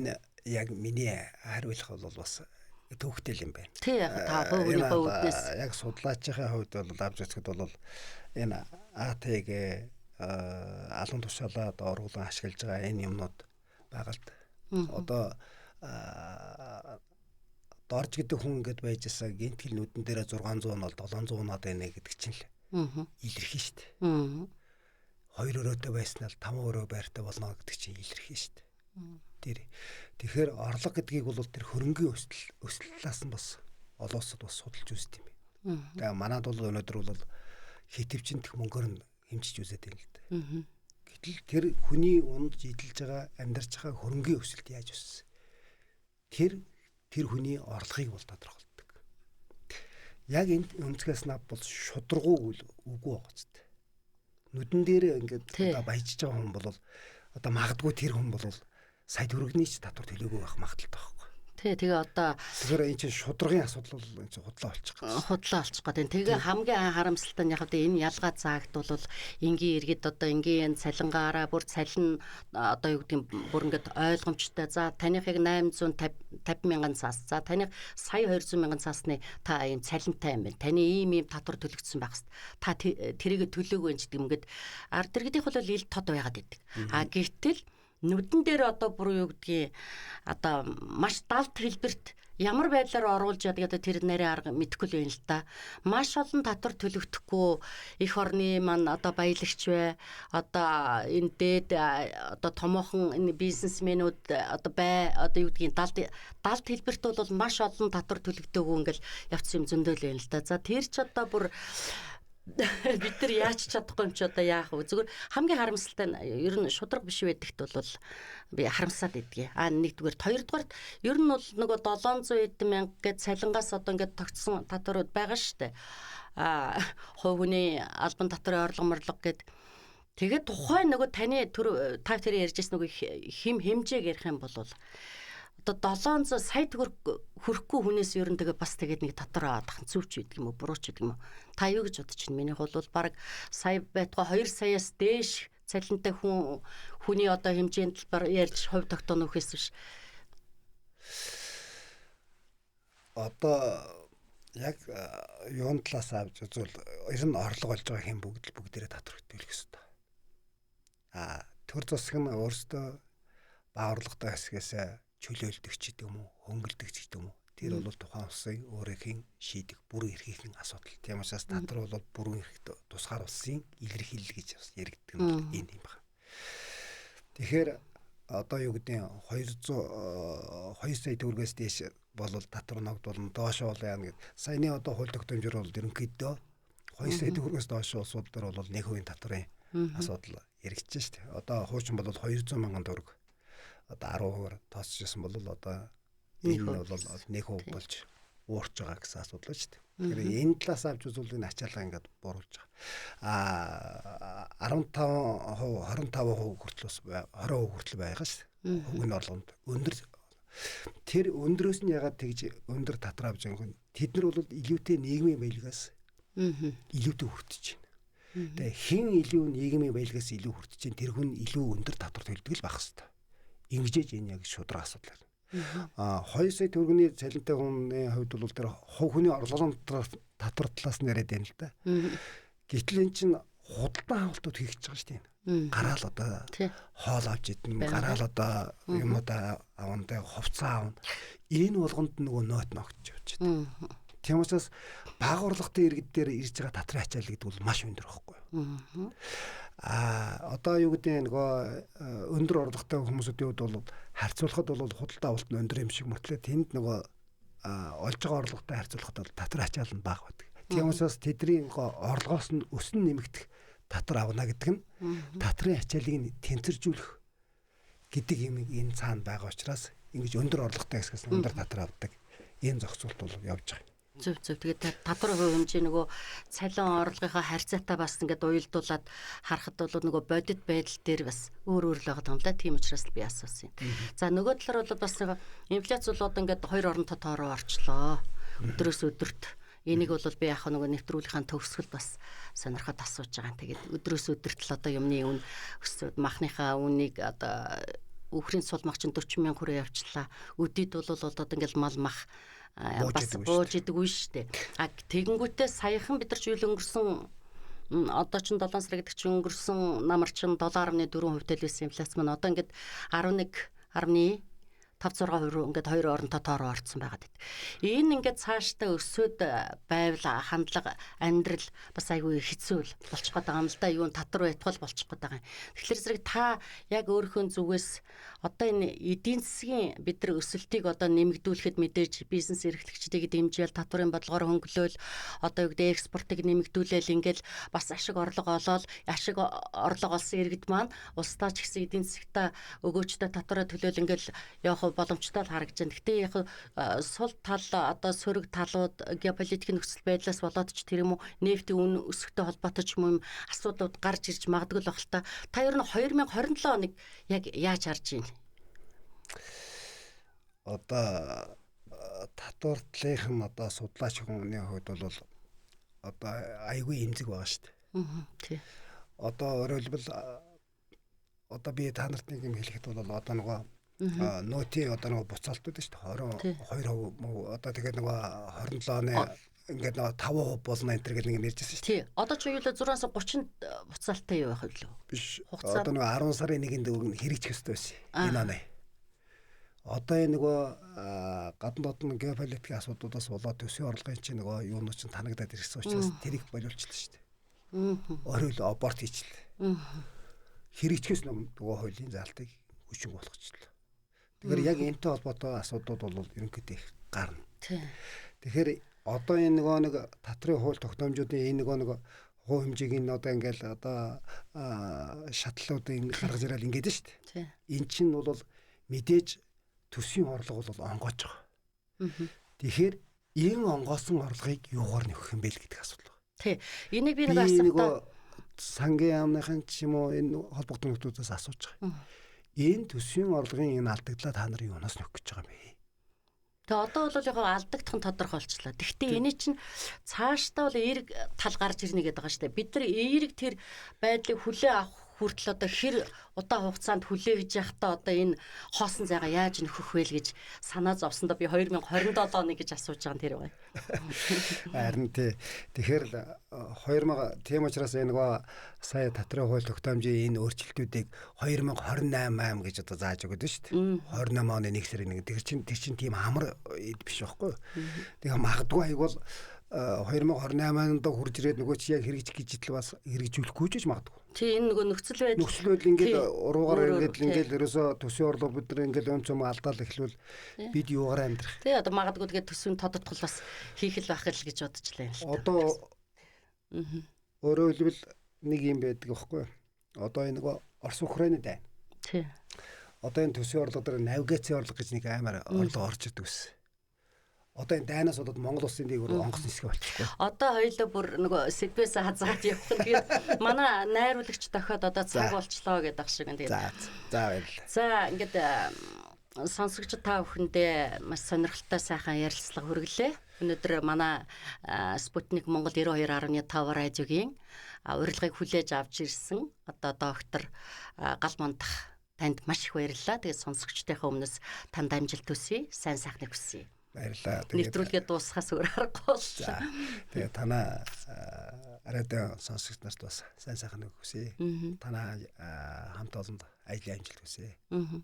Энэ яг миний хариулах бол бас төвхтэй юм байна. Тий, яг та хувийн үүднээс яг судлаачийн хувьд бол авч үзэхэд бол энэ АТГ алан тушаалаад оруулан ашиглаж байгаа энэ юмнууд байгаа л да. Одоо дорж гэдэг хүн ингээд байж байсан гинтгэл нүдэн дээрээ 600 нь бол 700 наад байна гэдэг чинь л илэрхий шүү дээ. Хоёр өрөөтэй байснаа л 5 өрөө байртай болно гэдэг чинь илэрхий шүү дээ. Тэр тэгэхээр орлого гэдгийг бол тэр хөрөнгийн өсөлтөөс нь бас олон улсад бас судалж үздэг юм байна. Тэгээ манад бол өнөөдөр бол хитвчэнтэх мөнгөөр нь хэмжиж үзээд байна л да. Гэтэл тэр хүний ундж эдэлж байгаа амьдарч байгаа хөрөнгийн өсөлт яаж өссөн? Тэр хүний орлогыг бол тодорхойлдог. Яг энэ өнцгөөс нав бол шударгуу үгүй байгаа ч гэдэг. Нүдэн дээр ингээд одоо баяжж байгаа хүн бол одоо магадгүй тэр хүн бол сая төгрөгийн ч татвар төлөөгүй байх магадлалтай байхгүй. Тий, тэгээ одоо тэгэхээр энэ чинь шударгын асуудал бол энэ чинь худлаа болчих гээд. Худлаа болчих гээд. Тэгээ хамгийн харамсалтай нь яг одоо энэ ялгаа заагт бол энгийн иргэд одоо энгийн цалингаараа бүр цалин одоо юу гэдгийг бүр ингээд ойлгомжтой. За таныхыг 850 мянган цаас. За таных сая 200 мянган цаасны та ийм цалинтай юм байна. Таны ийм ийм татвар төлөгдсөн байх хэвээр. Та тэрийг төлөөгүй юм ч гэдэг юм ингээд ард иргэдийнх бол ил тод байгаад идэг. А гэтэл нүдэн дээр одоо бүр юу гэдгийг одоо маш далд хэлбэрт ямар байдлаар оруулж яадаг одоо тэр нарийн арга мэдэхгүй л байна л да. Маш олон татвар төлөгдөхгүй эх орны маань одоо баялагч бай. Одоо энэ дээд одоо томоохон энэ бизнесмэнүүд одоо бай одоо юу гэдгийг далд хэлбэрт бол маш олон татвар төлөгдөөгүй ингээл явцсан юм зөндөөл байна л да. За тэр ч одоо бүр бид нар яаж чадахгүй юм чи одоо яах вэ? Зүгээр хамгийн харамсалтай нь ер нь шударга биш байдагт бол би харамсаад идэгье. А нэгдүгээр, хоёрдугаарт ер нь бол нөгөө 700 эд мянга гэд цалингаас одоо ингээд тогтсон татварууд байгаа штэ. А хувь хүний албан татварын орлого морлого гэд тэгээд тухайн нөгөө таны төр та тэр ярьжсэн нөгөө хим хэмжээг ярих юм бол одоо 700 сая төгрөг хүрэхгүй хүнээс ер нь тэгээ бас тэгээд нэг татвар авах зүвч гэдэг юм уу, бурууч гэдэг юм уу. Та юу гэж бодож чинь? Минийх бол баг сая байтугай 2 саяас дээш цалинтай хүн хүний одоо хэмжээнд талбар ярьж хувь тогтооно үхээс биш. Одоо яг юун талаас авч үзвэл ер нь орлого олж байгаа хэн бүгд л бүгдээрээ татвар төлөх ёстой. А төр засаг нь өөрсдөө бага орлоготой хэсгээс чөлөөлдөг ч гэдэг юм уу, хөнгөлдөг ч гэдэг юм уу. Тэр бол тухайн улсын өөрийнх нь шийдэх бүрэн эрхийнхэн асуудал. Тийм учраас татвар бол бүрэн эрх тусгаар улсын илэрхийлэл гэж бас яригддаг нь энэ юм байна. Тэгэхээр одоо юу гэдэг нь 200 2 сая төгрөгөөс дээш бол татвар ногдуулна, доош бол яана гэд. Саяны одоо хууль тогтоомжоор бол ерөнхийдөө 2 сая төгрөгөөс доош улсууд дээр бол 1% татварын асуудал яригдж шүү дээ. Одоо хуучин бол 200 мянган төгрөг одоо 10%-аар тооцож байсан бол одоо энэ нь бол 1% болж уурч байгаа гэсэн асуудал шүү дээ. Тэгэхээр энэ талаас авч үзвэл энэ ачаалаа ингээд буруулж байгаа. А 15%, 25% хүртэл бас 20% хүртэл байгаа шүү дээ. Хувийн орлогонд өндөр тэр өндрөөс нь ягаад тэгж өндөр татвар авч байгаа юм? Тэд нар бол илүүтэй нийгмийн баялагаас илүүтэй хүртэж байна. Тэгээ хэн илүү нийгмийн баялагаас илүү хүртэж байна, тэр хүн илүү өндөр татвар төлдөг л байх хэвээр. Ингэжээж энэ яг шудраг асуудал байна. А 2 сая төгрөгийн цалинтай хүний хувьд бол тэр хувь хүний орлогын татвар талаас нь яриад байна л да. Гэтэл эн чинь худалдан авалтууд хийх гэж байгаа шүү дээ. Гараал одоо хоол авч идэн, гараал одоо юмудаа авна, тэ хувцас авна. Энэ болгонд нөгөө нойт ногтж явж байна. Тийм учраас бага орлоготой иргэд дээр ирж байгаа татрын ачаал гэдэг бол маш өндөр байхгүй юу? А одоо юу гэдэг нөгөө өндөр орлоготой хүмүүсүүдийн хувьд бол харьцуулахад бол худалдаа авалт нь өндөр юм шиг мөртлөө тэнд нөгөө олж байгаа орлоготой харьцуулахад бол татвар ачаал нь бага байдаг. Тийм учраас тэдний орлогоос нь өсөн нэмэгдэх татвар авна гэдэг нь татрын ачааллыг нь тэнцвэржүүлэх гэдэг юм энэ цаана байгаа учраас ингэж өндөр орлоготой хэсгээс нь өндөр татвар авдаг энэ зохицуулт бол явж байгаа. Зөв зөв. Тэгээд татвар хувь хэмжээ нөгөө цалин орлогынхоо харьцаатай бас ингээд уялдуулаад харахад бол нөгөө бодит байдал дээр бас өөр өөр л байгаа юм л да. Тийм учраас л би асуусан юм. За нөгөө талаар бол бас нэг инфляц бол одоо ингээд хоёр оронтой тоороо орчлоо. Өдрөөс өдөрт. Энийг бол би яг нөгөө нэвтрүүлгийн төгсгөл бас сонирхоод асууж байгаа. Тэгээд өдрөөс өдөрт л одоо юмны үн өсөд махныхаа үнийг одоо үхрийн сул мах чинь 40 мянга хүрээ явчлаа. Өдийд бол одоо ингээл мал мах бас бууж идэг үе шүү дээ. А тэгэнгүүтээ саяхан бид нар ч үйл өнгөрсөн одоо чинь 7 сар гэдэг чинь өнгөрсөн намар чинь 7.4% тэл байсан инфляц маань одоо ингээд 11.7 5 6% руу ингээд хоёр оронтой тоо руу орцсон байгаад байт. Энэ ингээд цаашдаа өсөөд байвал хандлага, амьдрал бас айгүй хэцүү болчих гээд байгаа юм л да. Юу татвар байтгал болчих гээд байгаа юм. Тэгэхээр зэрэг та яг өөрийнхөө зүгээс одоо энэ эдийн засгийн бид нар өсөлтийг одоо нэмэгдүүлэхэд мэдээж бизнес эрхлэгчдийг дэмжээл, татварын бодлогоор хөнгөлөөл, одоо юу гэдэг экспортыг нэмэгдүүлээл, ингээл бас ашиг орлого олоод, ашиг орлого олсон иргэд маань улсдаа ч гэсэн эдийн засагтаа өгөөчтэй татвараа төлөөл ингээл явах боломжтой л харагдаж байна. Гэтэ яг сул тал, одоо сөрөг талууд, геополитикийн нөхцөл байдлаас болоод ч тэр юм уу, нефтийн үн өсөхтэй холбоотой ч юм асуудлууд гарч ирж магадгүй л байх л та. Та ер нь 2027 оныг яг яаж харж байна? Одоо татвар талынх нь одоо судлаач хүний хувьд бол одоо айгүй эмзэг байгаа шүү дээ. Тий. Одоо өөрөөр хэлбэл, одоо би та нарт нэг юм хэлэхэд бол одоо нөгөө нөөтийн одоо нөгөө буцаалтууд шүү дээ. 22% одоо тэгээд нөгөө 27 оны ингээд нөгөө 5% болно энэ төр гэл нэг ярьжсэн шүү дээ. Тий. Одоо ч юу л 630 буцаалттай юу байх вэ? Биш. Одоо нөгөө 10 сарын 1-нд хэрэгжих ёстой байсан. Энэ оны. Одоо энэ нөгөө гадна дотны геополитикийн асуудлуудаас болоод төсвийн орлогын чинь нөгөө юунууд чинь танагдаад ирсэн учраас тэрийг болиулчихлаа шүү дээ. Өөрөөр аборт хийчлээ. Хэрэгжихээс өмнө нөгөө хуулийн заалтыг хүчин болгочлоо. Тэгэхээр яг энэтэй холбоотой асуудлууд бол ерөнхийдөө их гарна. Тэгэхээр одоо энэ нөгөө нэг татрын хууль тогтоомжуудын энэ нөгөө нэг хувь хэмжээг энэ одоо ингээл одоо шатлалуудыг гаргаж ирэл ингээд нь шүү дээ. Эн чинь бол мэдээж төсвийн орлого бол онгойж байгаа. Тэгэхээр энэ онгоосон орлогыг юугаар нөхөх юм бэ л гэдэг асуудал байна. Тий. Энийг би нэг асуухтаа сангийн яамныхан ч юм уу энэ холбогдсон нөхдүүдээс асууж байгаа. Энэ төсвийн орлогын энэ алдагдлаа та нар юунаас нөхөх гэж байгаа юм бэ? Тэгээ одоо бол яг алдагдах нь тодорхой болчлоо. Тэгвэл энэ чинь цаашдаа бол эерэг тал гарч ирнэ гэдэг байгаа шүү дээ. Бид нар эерэг тэр байдлыг хүлээн авах хүртэл одоо хэр удаан хугацаанд хүлээгж явахдаа одоо энэ хоосон зайгаа яаж нөхөх вэ л гэж санаа зовсондоо би 2027 оны гэж асууж байгаа нь тэр байна. Харин тий. Тэгэхээр 2000 тийм учраас энэ нөгөө сая татрын хууль тогтоомжийн энэ өөрчлөлтүүдийг 2028 ам гэж одоо зааж өгöd нь шүү дээ. 28 оны 1 сарын 1. Тэр чинь тийм амар биш байхгүй юу? Тэгээ магадгүй айгуул 2028 онд хурж ирээд нөгөө чи яг хэрэгжих гэж итл бас хэрэгжүүлэхгүй ч гэж магадгүй. Тий, энэ нөгөө нөхцөл байдал нөхцөл байдал ингээд уруугаар ингээд ингээд ерөөсөө төсвийн орлого бид нар ингээд өн цөм алдаал эхлүүл бид юугаар амьдрах. Тий, одоо магадгүй тэгээд төсвийн тодотгол бас хийх л байх л гэж бодчихлаа юм л та. Одоо өөрөөр хэлбэл нэг юм байдаг байхгүй юу? Одоо энэ нөгөө Орос Украины дайн. Тий. Одоо энэ төсвийн орлого дээр навигацийн орлого гэж нэг амар орлого орж идэг гэсэн. Одоо энэ дайнаас болоод Монгол улсын дээгүүр онгоц нисгэ болчихгүй. Одоо хоёулаа бүр нөгөө сэдвээс хазаад явах нь. Тэгээд манай найруулагч дохиод одоо цаг болчлоо гэдэг шиг. Тэгээд за баярлалаа. За ингээд сонсогч та бүхэндээ маш сонирхолтой сайхан ярилцлага хүргэлээ. Өнөөдөр манай Спутник Монгол 92.5 радиогийн урилгыг хүлээж авч ирсэн одоо доктор Гал Мандах танд маш их баярлалаа. Тэгээд сонсогчдынхаа өмнөөс танд амжилт хүсье. Сайн сайхныг хүсье. Баярлалаа. Тэгээд нэвтрүүлгээ дуусгахаас өөр аргагүй боллоо. Тэгээд танаа радио сонсогч нарт бас сайн сайхныг хүсье. Танаа хамт олонд ажлын амжилт хүсье.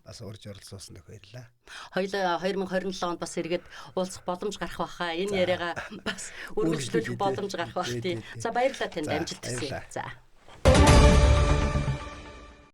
Бас урьж оролцуулсан дэх баярлалаа. Хоёулаа 2027 онд бас эргээд уулзах боломж гарах байхаа. Энэ яриагаа бас үргэлжлүүлэх боломж гарах байх тий. За баярлалаа, танд амжилт хүсье. За.